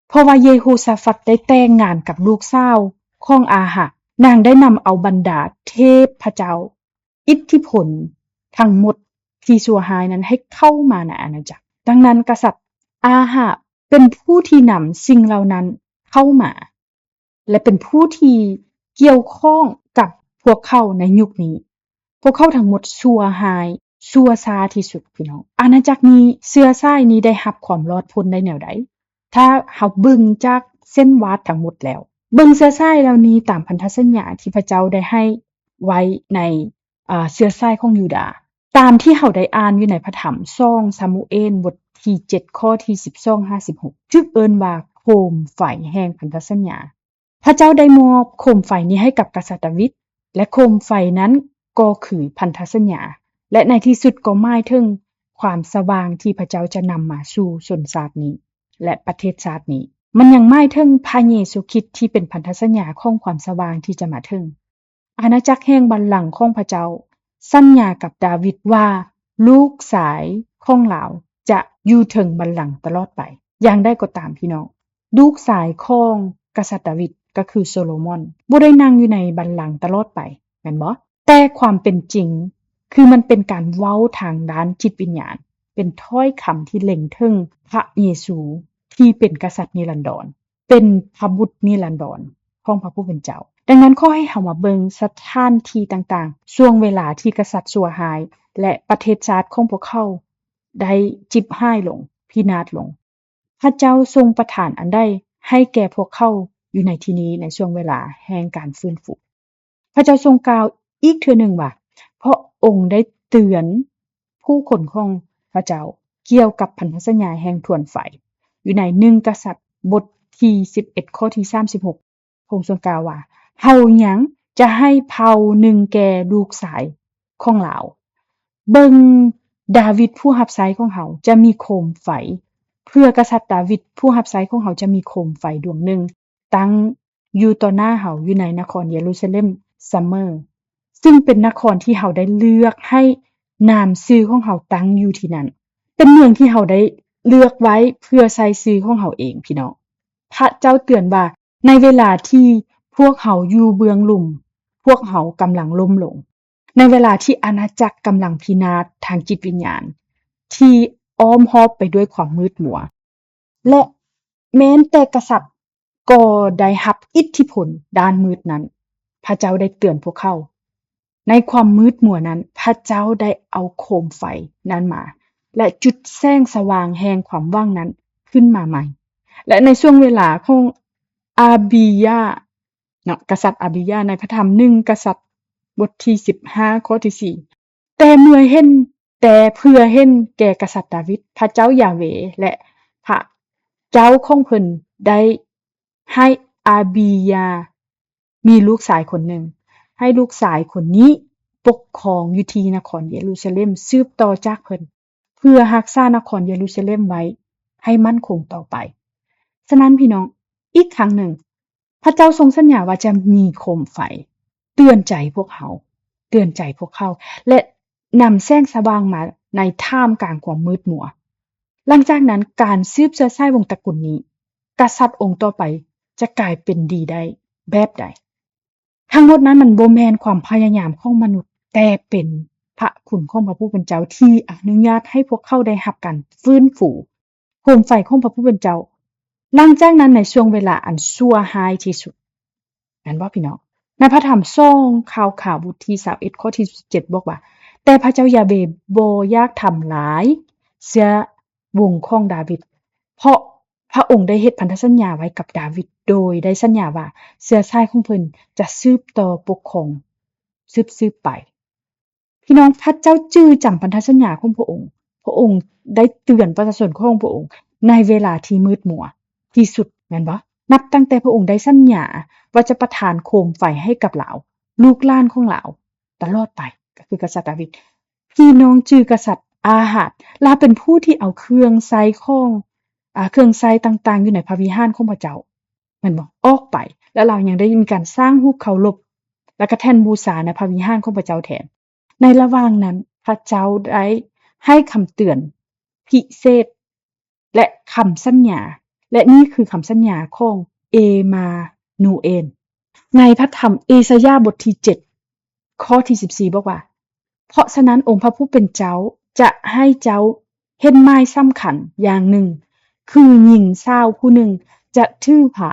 ເພາະວ່າເຢໂຮຊາຟັດໄດ້ແຕ່ງງານກັບລູກສາວຂອງອາຮາບ, ນາງໄດ້ນຳເອົາບັນດາເທບພະເຈົ້າ, ອິດທິພົນທັງໝົດທີ່ຊົ່ວຮ້າຍນັ້ນໃຫ້ເຂົ້າມາໃນອານາຈັກ. ດັ່ງນັ້ນ, ກະສັດອາຮາບເປັນຜູ້ທີ່ນຳສິ່ງເຫຼົ່ານັ້ນເຂົ້າມາ ແລະ ເປັນຜູ້ທີ່ກ່ຽວຂ້ອງກັບພວກເຂົາໃນຍຸກນີ້. ພວກເຂົາທັງໝົດຊົ່ວຮ້າຍ, ຊົ່ວຊ້າທີ່ສຸດ, ພີ່ນ້ອງ. ອານາຈັກນີ້, ເຊື້ອສາຍນີ້ໄດ້ຮັບຄວາມລອດພົ້ນໄດ້ແນວໃດ? ຖ້າເຮົາເບິ່ງຈາກເສັ້ນວາດທັງໝົດແລ້ວ, ເບິ່ງເຊື້ອສາຍເຫຼົ່ານີ້ຕາມພັນທະສັນຍາທີ່ພະເຈົ້າໄດ້ໃຫ້ໄວ້ໃນ, ເອີ, ເຊື້ອສາຍຂອງຢູດາ, ຕາມທີ່ເຮົາໄດ້ອ່ານຢູ່ໃນພະທຳ ສອງ ຊາມູເອນ ບົດທີເຈັດ ຂໍ້ທີສິບສອງຫາສິບຫົກ ຖືກເອີ້ນວ່າໂຄມໄຟແຫ່ງພັນທະສັນຍາ. ພະເຈົ້າໄດ້ມອບໂຄມໄຟນີ້ໃຫ້ກັບກະສັດດາວິດ ແລະ ໂຄມໄຟນັ້ນກໍຄືພັນທະສັນຍາ ແລະ ໃນທີ່ສຸດກໍໝາຍເຖິງຄວາມສະຫວ່າງທີ່ພະເຈົ້າຈະນຳມາສູ່ຊົນຊາດນີ້ ແລະ ປະເທດຊາດນີ້. ມັນຍັງໝາຍເຖິງພະເຢຊູຄຣິດທີ່ເປັນພັນທະສັນຍາຂອງຄວາມສະຫວ່າງທີ່ຈະມາເຖິງ. ອານາຈັກແຫ່ງບັນລັງຂອງພະເຈົ້າສັນຍາກັບດາວິດວ່າ ລູກຊາຍຂອງລາວຈະຢູ່ເທິງບັນລັງຕະຫຼອດໄປ. ຢ່າງໃດກໍຕາມ, ພີ່ນ້ອງ, ລູກຊາຍຂອງກະສັດດາວິດ ກໍຄືໂຊໂລມອນ ບໍ່ໄດ້ນັ່ງຢູ່ໃນບັນລັງຕະຫຼອດໄປ, ແມ່ນບໍ່? ແຕ່ຄວາມເປັນຈິງ ຄືມັນເປັນການເວົ້າທາງດ້ານຈິດວິນຍານ, ເປັນຖ້ອຍຄຳທີ່ເລັງເຖິງພະເຢຊູທີ່ເປັນກະສັດນິລັນດອນ, ເປັນພະບຸດນິລັນດອນຂອງພະຜູ້ເປັນເຈົ້າ. ດັ່ງນັ້ນ, ຂໍໃຫ້ເຮົາມາເບິ່ງສະຖານທີ່ຕ່າງໆ, ຊ່ວງເວລາທີ່ກະສັດຊົ່ວຮ້າຍ ແລະ ປະເທດຊາດຂອງພວກເຂົາໄດ້ຈິບຫາຍລົງ, ພິນາດລົງ. ພະເຈົ້າຊົງປະທານອັນໃດໃຫ້ແກ່ພວກເຂົາຢູ່ໃນທີ່ນີ້ໃນຊ່ວງເວລາແຫ່ງການຟື້ນຟູ? ພະເຈົ້າຊົງກ່າວອີກເທື່ອໜຶ່ງວ່າ ພະອົງໄດ້ເຕືອນຜູ້ຄົນຂອງພະເຈົ້າກ່ຽວກັບພັນທະສັນຍາແຫ່ງຖວນໄຟ ຢູ່ໃນໜຶ່ງກະສັດ ບົດທີສິບເອັດ ຂໍ້ທີສາມສິບຫົກ ພະອົງຊົງກ່າວວ່າ ເຮົາຍັງຈະໃຫ້ເຜົ່າໜຶ່ງແກ່ລູກຊາຍຂອງລາວ. ເບິ່ງ ດາວິດຜູ້ຮັບໃຊ້ຂອງເຮົາຈະມີໂຄມໄຟ, ເພື່ອກະສັດດາວິດຜູ້ຮັບໃຊ້ຂອງເຮົາຈະມີໂຄມໄຟດວງໜຶ່ງ ຕັ້ງຢູ່ຕໍ່ໜ້າເຮົາຢູ່ໃນນະຄອນເຢຣູຊາເລັມສະເໝີ, ຊຶ່ງເປັນນະຄອນທີ່ເຮົາໄດ້ເລືອກໃຫ້ນາມຊື່ຂອງເຮົາຕັ້ງຢູ່ທີ່ນັ້ນ, ເປັນເມືອງທີ່ເຮົາໄດ້ເລືອກໄວ້ເພື່ອໃສ່ຊື່ຂອງເຮົາເອງ, ພີ່ນ້ອງ. ພະເຈົ້າເຕືອນວ່າ ໃນເວລາທີ່ພວກເຮົາຢູ່ເບື້ອງລຸ່ມ, ພວກເຮົາກຳລັງລົ້ມລົງ. ໃນເວລາທີ່ອານາຈັກກຳລັງພິນາດທາງຈິດວິນຍານ ທີ່ອ້ອມຮອບໄປດ້ວຍຄວາມມືດມົວ ແລະ ແມ່ນແຕ່ກະສັດກໍໄດ້ຮັບອິດທິພົນດ້ານມືດນັ້ນ, ພະເຈົ້າໄດ້ເຕືອນພວກເຂົາ. ໃນຄວາມມືດມົວນັ້ນ, ພະເຈົ້າໄດ້ເອົາໂຄມໄຟນັ້ນມາ ແລະ ຈຸດແສງສະຫວ່າງແຫ່ງຄວາມຫວັງນັ້ນຂຶ້ນມາໃໝ່. ແລະ ໃນຊ່ວງເວລາຂອງອາບີຢາ ເນາະ, ກະສັດອາບີຢາ ໃນພະທຳ ໜຶ່ງ ກະສັດ ບົດທີສິບຫ້າ ຂໍ້ທີສີ່ ແຕ່ເມື່ອເຫັນ, ແຕ່ເພື່ອເຫັນແກ່ກະສັດດາວິດ, ພະເຈົ້າຢາເວ ແລະ ພະເຈົ້າຂອງເພິ່ນໄດ້ໃຫ້ອາບີຢາມີລູກຊາຍຄົນໜຶ່ງ, ໃຫ້ລູກຊາຍຄົນນີ້ປົກຄອງຢູ່ທີ່ນະຄອນເຢຣູຊາເລັມ ສືບຕໍ່ຈາກເພິ່ນ. ເພື່ອຮັກສານະຄອນເຢຣູຊາເລັມໄວ້ໃຫ້ໝັ້ນຄົງຕໍ່ໄປ. ສະນັ້ນ ພີ່ນ້ອງ, ອີກຄັ້ງໜຶ່ງ, ພະເຈົ້າຊົງສັນຍາວ່າຈະມີໂຄມໄຟເຕືອນໃຈພວກເຮົາ, ເຕືອນໃຈພວກເຂົາ ແລະ ນຳແສງສະຫວ່າງມາໃນທ່າມກາງຄວາມມືດມົວ. ຫຼັງຈາກນັ້ນ, ການສືບເຊື້ອສາຍວົງຕະກຸນນີ້, ກະສັດອົງຕໍ່ໄປຈະກາຍເປັນດີໄດ້ແບບໃດ? ທັງໝົດນັ້ນມັນບໍ່ແມ່ນຄວາມພະຍາຍາມຂອງມະນຸດ, ແຕ່ເປັນພະຄຸນຂອງພະຜູ້ເປັນເຈົ້າທີ່ອະນຸຍາດໃຫ້ພວກເຂົາໄດ້ຮັບການຟື້ນຟູໂຄມໄຟຂອງພະຜູ້ເປັນເຈົ້າ. ຫຼັງຈາກນັ້ນໃນຊ່ວງເວລາອັນຊົ່ວຮ້າຍທີ່ສຸດ, ແມ່ນບໍ່ ພີ່ນ້ອງ? ໃນພະທຳ ສອງ ຂ່າວຂາວ ບົດທີຊາວເອັດ ຂໍ້ທີສິບເຈັດ ບອກວ່າ, ແຕ່ພະເຈົ້າຢາເວບໍ່ຢາກທຳລາຍເຊື້ອວົງຂອງດາວິດ, ເພາະ ພະອົງໄດ້ເຮັດພັນທະສັນຍາໄວ້ກັບດາວິດ, ໂດຍໄດ້ສັນຍາວ່າເຊື້ອສາຍຂອງເພິ່ນຈະສືບຕໍ່ປົກຄອງສືບໆໄປ. ພີ່ນ້ອງ, ພະເຈົ້າຈື່ຈຳພັນທະສັນຍາຂອງພະອົງ. ພະອົງໄດ້ເຕືອນປະຊາຊົນຂອງພະອົງໃນເວລາທີ່ມືດມົວທີ່ສຸດ, ແມ່ນບໍ່? ນັບຕັ້ງແຕ່ພະອົງໄດ້ສັນຍາວ່າຈະປະທານໂຄມໄຟໃຫ້ກັບລາວ, ລູກຫຼານຂອງລາວຕະຫຼອດໄປ, ກໍຄືກະສັດດາວິດ. ພີ່ນ້ອງຈື່ກະສັດ ອາຫາດ. ລາວເປັນຜູ້ທີ່ເອົາເຄື່ອງໃຊ້ຂອງ ອາ ເຄື່ອງໃຊ້ຕ່າງໆຢູ່ໃນພະວິຫານຂອງພະເຈົ້າ ແມ່ນບໍ່? ອອກໄປ. ແລະ ລາວຍັງໄດ້ມີການສ້າງຮູບເຄົາລົບ ແລະ ກະແທ່ນບູຊາໃນພະວິຫານຂອງພະເຈົ້າແທນ. ໃນລະຫວ່າງນັ້ນ ພະເຈົ້າໄດ້ໃຫ້ຄຳເຕືອນພິເສດ ແລະ ຄຳສັນຍາ ແລະ ນີ້ຄືຄຳສັນຍາຂອງເອມານູເອນ. ໃນພະທຳເອຊາຍາບົດທີເຈັດ ຂໍ້ທີສິບສີ່ ບອກວ່າ, ເພາະສະນັ້ນ ອົງພະຜູ້ເປັນເຈົ້າຈະໃຫ້ເຈົ້າເຫັນໝາຍສຳຄັນຢ່າງໜຶ່ງ, ຄືຍິງສາວຜູ້ໜຶ່ງຈະຖືພາ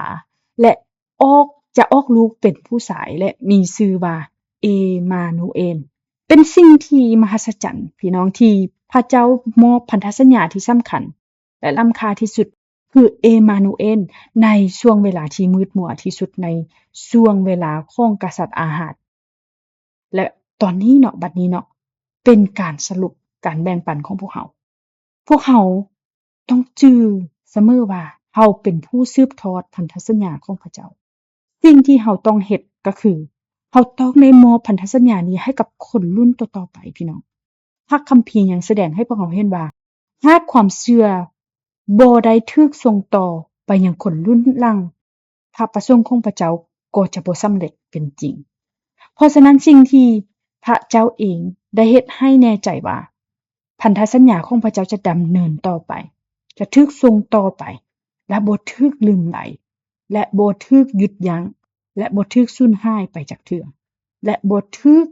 ແລະ ອອກ ຈະອອກລູກເປັນຜູ້ຊາຍ ແລະ ມີຊື່ວ່າເອມານູເອນ. ເປັນສິ່ງທີ່ມະຫັດສະຈັນ, ພີ່ນ້ອງ, ທີ່ພະເຈົ້າມອບພັນທະສັນຍາທີ່ສຳຄັນ ແລະ ລ້ຳຄ່າທີ່ສຸດ ຄືເອມານູເອນ ໃນຊ່ວງເວລາທີ່ມືດມົວທີ່ສຸດ ໃນຊ່ວງເວລາຂອງກະສັດອາຫາດ. ແລະ ຕອນນີ້ເນາະ, ບັດນີ້ເນາະ, ເປັນການສະຫຼຸບການແບ່ງປັນຂອງພວກເຮົາ. ພວກເຮົາຕ້ອງຈື່ສະເໝີວ່າ ເຮົາເປັນຜູ້ສືບທອດພັນທະສັນຍາຂອງພະເຈົ້າ. ສິ່ງທີ່ເຮົາຕ້ອງເຮັດກໍຄື ເຮົາຕ້ອງໄດ້ມອບພັນທະສັນຍານີ້ໃຫ້ກັບຄົນລຸ້ນຕໍ່ໆໄປ, ພີ່ນ້ອງ. ພະຄຳພີຍັງສະແດງໃຫ້ພວກເຮົາເຫັນວ່າ ຫາກຄວາມເຊື່ອບໍ່ໄດ້ຖືກສົ່ງຕໍ່ໄປຍັງຄົນລຸ້ນຫຼັງ, ພະປະສົງຂອງພະເຈົ້າກໍຈະບໍ່ສຳເລັດເປັນຈິງ. ເພາະສະນັ້ນ, ສິ່ງທີ່ພະເຈົ້າເອງໄດ້ເຮັດໃຫ້ແນ່ໃຈວ່າ ພັນທະສັນຍາຂອງພະເຈົ້າຈະດຳເນີນຕໍ່ໄປ, ຈະຖືກສົ່ງຕໍ່ໄປ ແລະ ບໍ່ຖືກລືມໄຫຼ, ແລະ ບໍ່ຖືກຢຸດຢັ້ງ, ແລະ ບໍ່ຖືກສູນຫາຍໄປຈັກເທື່ອ, ແລະ ບໍ່ຖືກ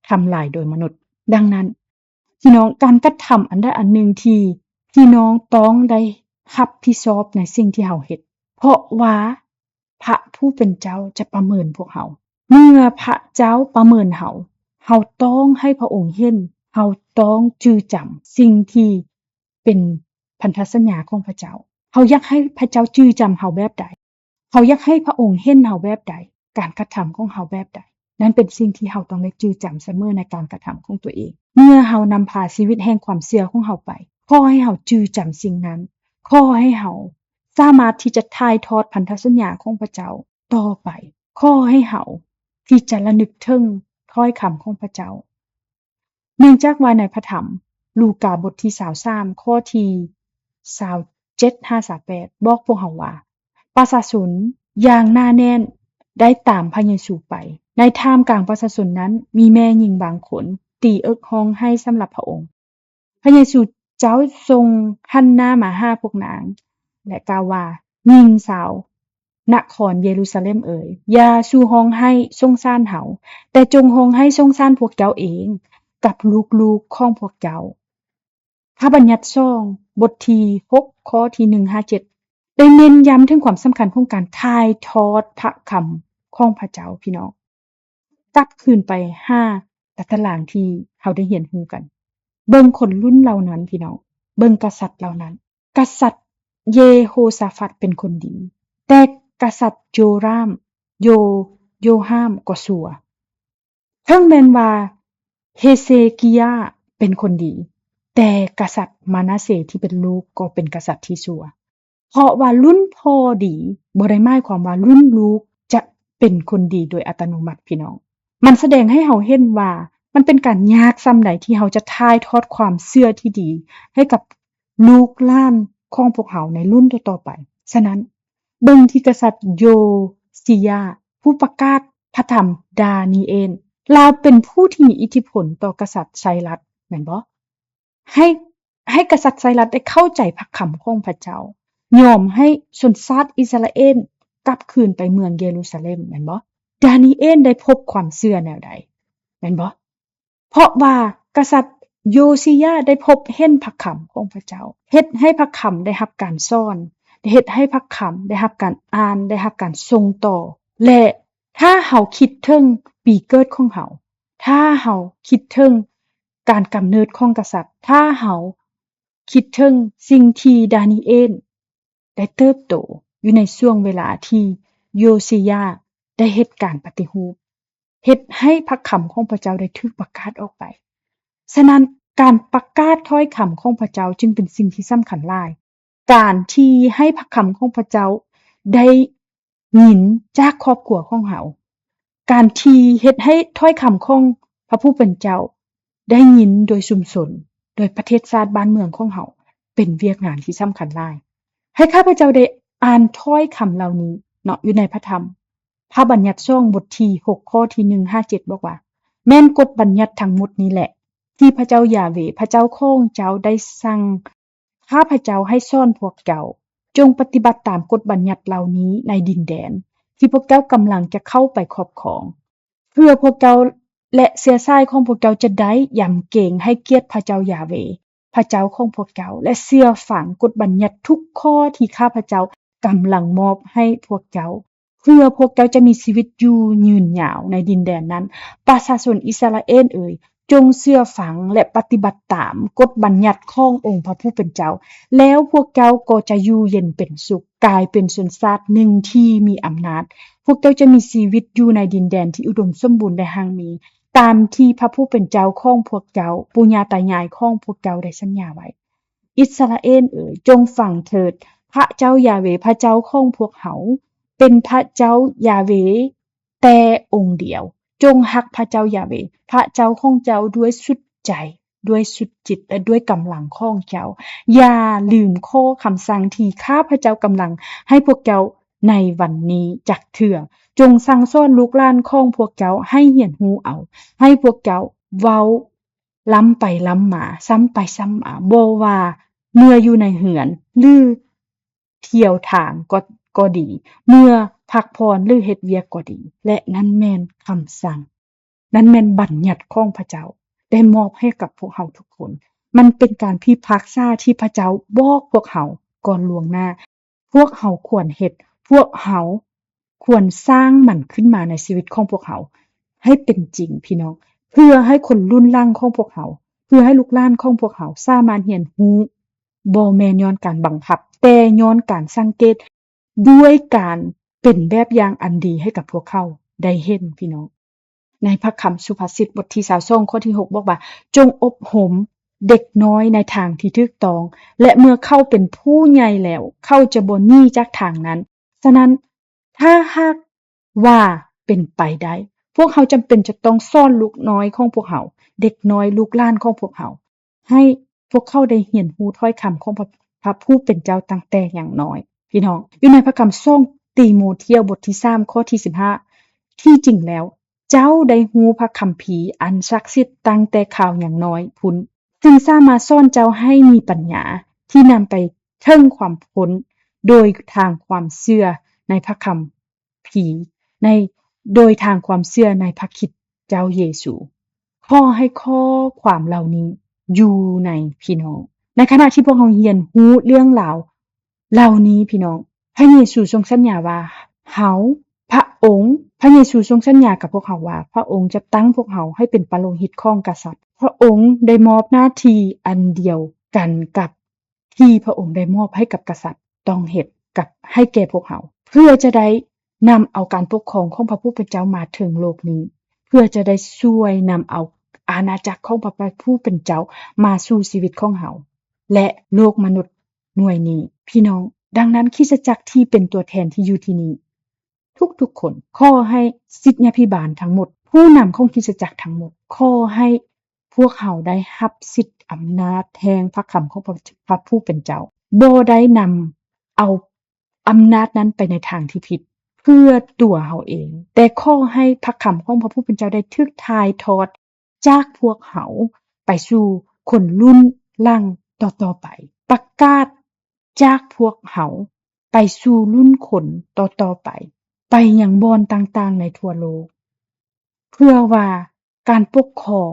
ທຳລາຍໂດຍມະນຸດ. ດັ່ງນັ້ນ, ພີ່ນ້ອງ, ການກະທຳອັນໃດອັນໜຶ່ງທີ່ພີ່ນ້ອງຕ້ອງໄດ້ຮັບຜິດຊອບໃນສິ່ງທີ່ເຮົາເຮັດ, ເພາະວ່າພະຜູ້ເປັນເຈົ້າຈະປະເມີນພວກເຮົາ. ເມື່ອພະເຈົ້າປະເມີນເຮົາ, ເຮົາຕ້ອງໃຫ້ພະອົງເຫັນ, ເຮົາຕ້ອງຈື່ຈຳສິ່ງທີ່ເປັນພັນທະສັນຍາຂອງພະເຈົ້າ. ເຮົາຢາກໃຫ້ພະເຈົ້າຈື່ຈຳເຮົາແບບໃດ? ເຮົາຢາກໃຫ້ພະອົງເຫັນເຮົາແບບໃດ, ການກະທຳຂອງເຮົາແບບໃດ? ນັ້ນເປັນສິ່ງທີ່ເຮົາຕ້ອງໄດ້ຈື່ຈຳສະເໝີໃນການກະທຳຂອງຕົວເອງ. ເມື່ອເຮົານຳພາຊີວິດແຫ່ງຄວາມເຊື່ອຂອງເຮົາໄປ, ຂໍໃຫ້ເຮົາຈື່ຈຳສິ່ງນັ້ນ. ຂໍໃຫ້ເຮົາສາມາດທີ່ຈະຖ່າຍທອດພັນທະສັນຍາຂອງພະເຈົ້າຕໍ່ໄປ. ຂໍໃຫ້ເຮົາທີ່ຈະລະນຶກເຖິງຖ້ອຍຄຳຂອງພະເຈົ້າ. ເນື່ອງຈາກວ່າໃນພະທຳລູກາບົດທີຊາວສາມ ຂໍ້ທີຊາວເຈັດຫາຊາວແປດ ບອກພວກເຮົາວ່າ ປະຊາຊົນຢ່າງໜາແໜ້ນໄດ້ຕາມພະເຢຊູໄປ. ໃນທ່າມກາງປະຊາຊົນນັ້ນ ມີແມ່ຍິງບາງຄົນຕີເອິກຮ້ອງໄຫ້ສຳລັບພະອົງ. ພະເຢຊູເຈົ້າຊົງຫັນໜ້າມາຫາພວກນາງ ແລະ ກ່າວວ່າ, ຍິງຊາວນະຄອນເຢຣູຊາເລັມເອີຍ, ຢ່າສູ່ຮ້ອງໄຫ້ສົງສານເຮົາ, ແຕ່ຈົ່ງຮ້ອງໄຫ້ສົງສານພວກເຈົ້າເອງກັບລູກໆຂອງພວກເຈົ້າ. ພະບັນຍັດສອງ ບົດທີຫົກ ຂໍ້ທີໜຶ່ງຫາເຈັດ ໄດ້ເນັ້ນຢ້ຳເຖິງຄວາມສຳຄັນຂອງການຖ່າຍທອດພະຄຳຂອງພະເຈົ້າ, ພີ່ນ້ອງ. ກັບຄືນໄປຫາຕາຕະລາງທີ່ເຮົາໄດ້ຮຽນຮູ້ກັນ. ເບິ່ງຄົນລຸ້ນເຫຼົ່ານັ້ນ, ພີ່ນ້ອງ, ເບິ່ງກະສັດເຫຼົ່ານັ້ນ. ກະສັດເຢໂຮຊາຟັດເປັນຄົນດີ, ແຕ່ກະສັດໂຢຣາມ, ໂຢ, ໂຢຮາມກໍຊົ່ວ. ເຖິງແມ່ນວ່າເຮເຊກີຍາເປັນຄົນດີ, ແຕ່ກະສັດມານາເຊທີ່ເປັນລູກກໍເປັນກະສັດທີ່ຊົ່ວ. ເພາະວ່າລຸ້ນພໍ່ດີບໍ່ໄດ້ໝາຍຄວາມວ່າລຸ້ນລູກຈະເປັນຄົນດີໂດຍອັດຕະໂນມັດ, ພີ່ນ້ອງ. ມັນສະແດງໃຫ້ເຮົາເຫັນວ່າມັນເປັນການຍາກສ່ຳໃດທີ່ເຮົາຈະຖ່າຍທອດຄວາມເຊື່ອທີ່ດີໃຫ້ກັບລູກຫຼານຂອງພວກເຮົາໃນລຸ້ນຕໍ່ໆໄປ. ສະນັ້ນ, ເບິ່ງທີ່ກະສັດໂຢຊີຢາ ຜູ້ປະກາດພະທຳດານີເອນ, ລາວເປັນຜູ້ທີ່ມີອິດທິພົນຕໍ່ກະສັດໄຊຣັດ, ແມ່ນບໍ່? ໃຫ້ ໃຫ້ກະສັດໄຊຣັດໄດ້ເຂົ້າໃຈພະຄຳຂອງພະເຈົ້າ, ຍອມໃຫ້ຊົນຊາດອິດສະຣາເອນກັບຄືນໄປເມືອງເຢຣູຊາເລັມ, ແມ່ນບໍ່? ດານີເອນໄດ້ພົບຄວາມເຊື່ອແນວໃດ, ແມ່ນບໍ່? ເພາະວ່າກະສັດໂຢຊີຢາໄດ້ພົບເຫັນພະຄຳຂອງພະເຈົ້າ, ເຮັດໃຫ້ພະຄຳໄດ້ຮັບການສອນ, ເຮັດໃຫ້ພະຄຳໄດ້ຮັບການອ່ານ, ໄດ້ຮັບການສົ່ງຕໍ່. ແລະ ຖ້າເຮົາຄິດເຖິງປີເກີດຂອງເຮົາ, ຖ້າເຮົາຄິດເຖິງການກຳເນີດຂອງກະສັດ, ຖ້າເຮົາຄິດເຖິງສິ່ງທີ່ດານີເອນ ໄດ້ເຕີບໂຕຢູ່ໃນຊ່ວງເວລາທີ່ໂຢຊີຢາໄດ້ເຮັດການປະຕິຮູບ, ເຮັດໃຫ້ພະຄຳຂອງພະເຈົ້າໄດ້ຖືກປະກາດອອກໄປ. ສະນັ້ນ, ການປະກາດຖ້ອຍຄຳຂອງພະເຈົ້າຈຶ່ງເປັນສິ່ງທີ່ສຳຄັນຫຼາຍ. ການທີ່ໃຫ້ພະຄຳຂອງພະເຈົ້າໄດ້ຍິນຈາກຄອບຄົວຂອງເຮົາ, ການທີ່ເຮັດໃຫ້ຖ້ອຍຄຳຂອງພະຜູ້ເປັນເຈົ້າໄດ້ຍິນໂດຍຊຸມຊົນ, ໂດຍປະເທດຊາດບ້ານເມືອງຂອງເຮົາ ເປັນວຽກງານທີ່ສຳຄັນຫຼາຍ. ໃຫ້ຂ້າພະເຈົ້າໄດ້ອ່ານຖ້ອຍຄຳເຫຼົ່ານີ້ເນາະ ຢູ່ໃນພະທຳ ພະບັນຍັດສອງ ບົດທີຫົກ ຂໍ້ທີໜຶ່ງຫາເຈັດ ບອກວ່າ, ແມ່ນກົດບັນຍັດທັງໝົດນີ້ແຫຼະ ທີ່ພະເຈົ້າຢາເວ ພະເຈົ້າຂອງເຈົ້າໄດ້ສັ່ງ ຂ້າພະເຈົ້າໃຫ້ສອນພວກເຈົ້າ, ຈົ່ງປະຕິບັດຕາມກົດບັນຍັດເຫຼົ່ານີ້ໃນດິນແດນ ທີ່ພວກເຈົ້າກຳລັງຈະເຂົ້າໄປຄອບຄອງ, ເພື່ອພວກເຈົ້າ ແລະ ເຊື້ອສາຍຂອງພວກເຈົ້າຈະໄດ້ຢຳເກງໃຫ້ກຽດພະເຈົ້າຢາເວ ພະເຈົ້າຂອງພວກເຈົ້າ ແລະ ເຊື່ອຟັງກົດບັນຍັດທຸກຂໍ້ທີ່ຂ້າພະເຈົ້າກຳລັງມອບໃຫ້ພວກເຈົ້າ. ເພື່ອພວກເຈົ້າຈະມີຊີວິດຢູ່ຍືນຍາວໃນດິນແດນນັ້ນ. ປະຊາຊົນອິດສະຣາເອນເອີຍ, ຈົ່ງເຊື່ອຟັງ ແລະ ປະຕິບັດຕາມກົດບັນຍັດຂອງອົງພະຜູ້ເປັນເຈົ້າ, ແລ້ວພວກເຈົ້າກໍຈະຢູ່ເຢັນເປັນສຸກ, ກາຍເປັນຊົນຊາດໜຶ່ງທີ່ມີອຳນາດ. ພວກເຈົ້າຈະມີຊີວິດຢູ່ໃນດິນແດນທີ່ອຸດົມສົມບູນ ແລະ ຮັ່ງມີ, ຕາມທີ່ພະຜູ້ເປັນເຈົ້າຂອງພວກເຈົ້າ, ປູ່ຍ່າຕາຍາຍຂອງພວກເຈົ້າໄດ້ສັນຍາໄວ້. ອິດສະຣາເອນເອີຍ, ຈົ່ງຟັງເຖີດ, ພະເຈົ້າຢາເວ ພະເຈົ້າຂອງພວກເຮົາ ເປັນພະເຈົ້າຢາເວແຕ່ອົງດຽວ. ຈົ່ງຮັກພະເຈົ້າຢາເວ ພະເຈົ້າຂອງເຈົ້າດ້ວຍສຸດໃຈ, ດ້ວຍສຸດຈິດ ແລະ ດ້ວຍກຳລັງຂອງເຈົ້າ. ຢ່າລືມຂໍ້ຄຳສັ່ງທີ່ຂ້າພະເຈົ້າກຳລັງໃຫ້ພວກເຈົ້າໃນວັນນີ້ຈັກເທື່ອ. ຈົ່ງສັ່ງສອນລູກຫຼານຂອງພວກເຈົ້າໃຫ້ຮຽນຮູ້ເອົາ, ໃຫ້ພວກເຈົ້າເວົ້າ ລ້ຳໄປລ້ຳມາ, ຊ້ຳໄປຊ້ຳມາ, ບໍ່ວ່າເມື່ອຢູ່ໃນເຮືອນ ຫຼື ທ່ຽວທາງກໍ ກໍດີ, ເມື່ອພັກຜ່ອນ ຫຼື ເຮັດວຽກກໍດີ, ແລະ ນັ້ນແມ່ນຄຳສັ່ງ, ນັ້ນແມ່ນບັນຍັດຂອງພະເຈົ້າໄດ້ມອບໃຫ້ກັບພວກເຮົາທຸກຄົນ. ມັນເປັນການພິພາກສາທີ່ພະເຈົ້າບອກພວກເຮົາກ່ອນລ່ວງໜ້າ. ພວກເຮົາຄວນເຮັດ, ພວກເຮົາຄວນສ້າງມັນຂຶ້ນມາໃນຊີວິດຂອງພວກເຮົາໃຫ້ເປັນຈິງ, ພີ່ນ້ອງ, ເພື່ອໃຫ້ຄົນລຸ້ນຫຼັງຂອງພວກເຮົາ, ເພື່ອໃຫ້ລູກຫຼານຂອງພວກເຮົາສາມາດຮຽນຮູ້, ບໍ່ແມ່ນຍ້ອນການບັງຄັບ, ແຕ່ຍ້ອນການສັງເກດ, ດ້ວຍການເປັນແບບຢ່າງອັນດີໃຫ້ກັບພວກເຂົາໄດ້ເຫັນ, ພີ່ນ້ອງ. ໃນພະຄຳສຸພາສິດບົດທີຊາວສອງ ຂໍ້ທີຫົກ ບອກວ່າ, ຈົ່ງອົບຮົມເດັກນ້ອຍໃນທາງທີ່ຖືກຕ້ອງ, ແລະ ເມື່ອເຂົາເປັນຜູ້ໃຫຍ່ແລ້ວ, ເຂົາຈະບໍ່ໜີຈາກທາງນັ້ນ. ສະນັ້ນ, ຖ້າຫາກວ່າເປັນໄປໄດ້, ພວກເຮົາຈຳເປັນຈະຕ້ອງສອນລູກນ້ອຍຂອງພວກເຮົາ, ເດັກນ້ອຍ, ລູກຫຼານຂອງພວກເຮົາ, ໃຫ້ພວກເຂົາໄດ້ຮຽນຮູ້ຖ້ອຍຄຳຂອງພະ ພະຜູ້ເປັນເຈົ້າຕັ້ງແຕ່ຍັງນ້ອຍ. ພີ່ນ້ອງ, ຢູ່ໃນພະຄຳສອງຕີໂມທຽວ ບົດທີສາມ ຂໍ້ທີສິບຫ້າ, ທີ່ຈິງແລ້ວ, ເຈົ້າໄດ້ຮູ້ພະຄຳພີອັນສັກສິດຕັ້ງແຕ່ຄາວຍັງນ້ອຍພຸ້ນ, ຊຶ່ງສາມາດສອນເຈົ້າໃຫ້ມີປັນຍາທີ່ນຳໄປເຖິງຄວາມພົ້ນໂດຍທາງຄວາມເຊື່ອໃນພະຄຳ ຜີໃນ ໂດຍທາງຄວາມເຊື່ອໃນພະຄຣິດເຈົ້າເຢຊູ. ຂໍໃຫ້ຂໍ້ຄວາມເຫຼົ່ານີ້ຢູ່ໃນພີ່ນ້ອງ. ໃນຂະນະທີ່ພວກເຮົາຮຽນຮູ້ເລື່ອງລາວເຫຼົ່ານີ້, ພີ່ນ້ອງ, ພະເຢຊູຊົງສັນຍາວ່າ ເຮົາ, ພະອົງ, ພະເຢຊູຊົງສັນຍາກັບພວກເຮົາວ່າ ພະອົງຈະຕັ້ງພວກເຮົາໃຫ້ເປັນປະໂລຫິດຂອງກະສັດ. ພະອົງໄດ້ມອບໜ້າທີ່ອັນດຽວກັນກັບ ທີ່ພະອົງໄດ້ມອບໃຫ້ກັບກະສັດຕ້ອງເຮັດກັບ ໃຫ້ແກ່ພວກເຮົາ, ເພື່ອຈະໄດ້ນຳເອົາການປົກຄອງຂອງພະຜູ້ເປັນເຈົ້າມາເຖິງໂລກນີ້, ເພື່ອຈະໄດ້ຊ່ວຍນຳເອົາອານາຈັກຂອງພະ ພະຜູ້ເປັນເຈົ້າມາສູ່ຊີວິດຂອງເຮົາ ແລະ ໂລກມະນຸດໜ່ວຍນີ້. ພີ່ນ້ອງ, ດັ່ງນັ້ນ, ຄຣິສຕະຈັກທີ່ເປັນຕົວແທນທີ່ຢູ່ທີ່ນີ້ ທຸກໆຄົນ, ຂໍໃຫ້ສິດຍາພິບານທັງໝົດ, ຜູ້ນຳຂອງຄຣິສຕະຈັກທັງໝົດ, ຂໍໃຫ້ພວກເຮົາໄດ້ຮັບສິດອຳນາດແຫ່ງພະຄຳຂອງພະ ພະຜູ້ເປັນເຈົ້າ, ບໍ່ໄດ້ນຳເອົາອຳນາດນັ້ນໄປໃນທາງທີ່ຜິດ ເພື່ອຕົວເຮົາເອງ, ແຕ່ຂໍໃຫ້ພະຄຳຂອງພະຜູ້ເປັນເຈົ້າໄດ້ຖືກຖ່າຍທອດ ຈາກພວກເຮົາໄປສູ່ຄົນລຸ້ນຫຼັງຕໍ່ໆໄປ, ປະກາດຈາກພວກເຮົາໄປສູ່ລຸ້ນຄົນຕໍ່ໆໄປ, ໄປຍັງບ່ອນຕ່າງໆໃນທົ່ວໂລກ, ເພື່ອວ່າການປົກຄອງ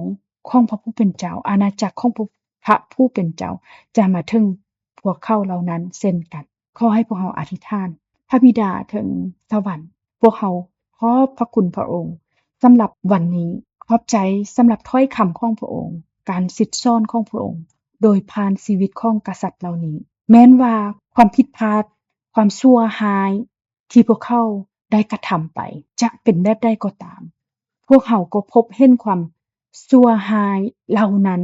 ຂອງພະຜູ້ເປັນເຈົ້າ, ອານາຈັກຂອງພະ ພະຜູ້ເປັນເຈົ້າ ຈະມາເຖິງພວກເຂົາເຫຼົ່ານັ້ນເຊັ່ນກັນ. ຂໍໃຫ້ພວກເຮົາອະທິຖານ. ພະບິດາເທິງສະຫວັນ, ພວກເຮົາຂອບພະຄຸນພະອົງສຳລັບວັນນີ້. ຂອບໃຈສຳລັບຖ້ອຍຄຳຂອງພະອົງ, ການສິດສອນຂອງພະອົງ ໂດຍຜ່ານຊີວິດຂອງກະສັດເຫຼົ່ານີ້. ແມ່ນວ່າຄວາມຜິດພາດ, ຄວາມຊົ່ວຮ້າຍທີ່ພວກເຂົາໄດ້ກະທຳໄປ ຈະເປັນແບບໃດກໍຕາມ, ພວກເຮົາກໍພົບເຫັນຄວາມຊົ່ວຮ້າຍເຫຼົ່ານັ້ນ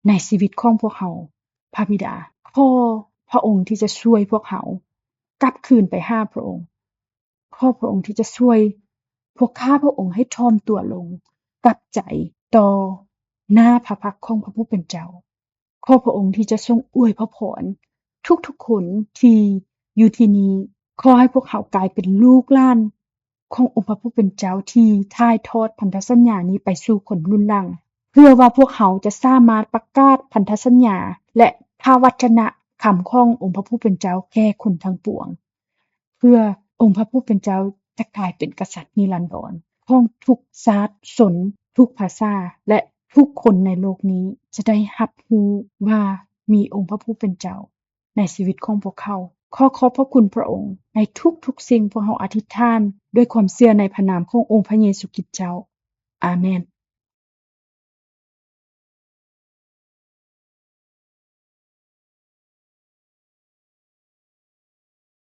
ໃນຊີວິດຂອງພວກເຮົາ, ພະບິດາ, ຂໍພະອົງທີ່ຈະຊ່ວຍພວກເຮົາກັບຄືນໄປຫາພະອົງ. ຂໍພະອົງທີ່ຈະຊ່ວຍພວກຂ້າພະອົງໃຫ້ຖ່ອມຕົວລົງ, ກັບໃຈຕໍ່ໜ້າພະພັກຂອງພະຜູ້ເປັນເຈົ້າ. ຂໍພະອົງທີ່ຈະຊົງອວຍພະພອນທຸກໆຄົນທີ່ຢູ່ທີ່ນີ້. ຂໍໃຫ້ພວກເຮົາກາຍເປັນລູກຫຼານຂອງອົງພະຜູ້ເປັນເຈົ້າ ທີ່ຖ່າຍທອດພັນທະສັນຍານີ້ໄປສູ່ຄົນລຸ້ນຫຼັງ, ເພື່ອວ່າພວກເຮົາຈະສາມາດປະກາດພັນທະສັນຍາ ແລະ ພະວັດຈະນະຄຳຂອງອົງພະຜູ້ເປັນເຈົ້າແກ່ຄົນທັງປວງ, ເພື່ອອົງພະຜູ້ເປັນເຈົ້າຈະກາຍເປັນກະສັດນິລັນດອນຂອງທຸກຊາດຊົນ, ທຸກພາສາ ແລະ ທຸກຄົນໃນໂລກນີ້ຈະໄດ້ຮັບຮູ້ວ່າມີອົງພະຜູ້ເປັນເຈົ້າໃນຊີວິດຂອງພວກເຂົາ. ຂໍຂອບພະຄຸນພະອົງໃນທຸກໆສິ່ງ. ພວກເຮົາອະທິດຖານດ້ວຍຄວາມເຊື່ອໃນພະນາມຂອງອົງພະເຢຊູຄຣິດເຈົ້າ. ອາເມນ.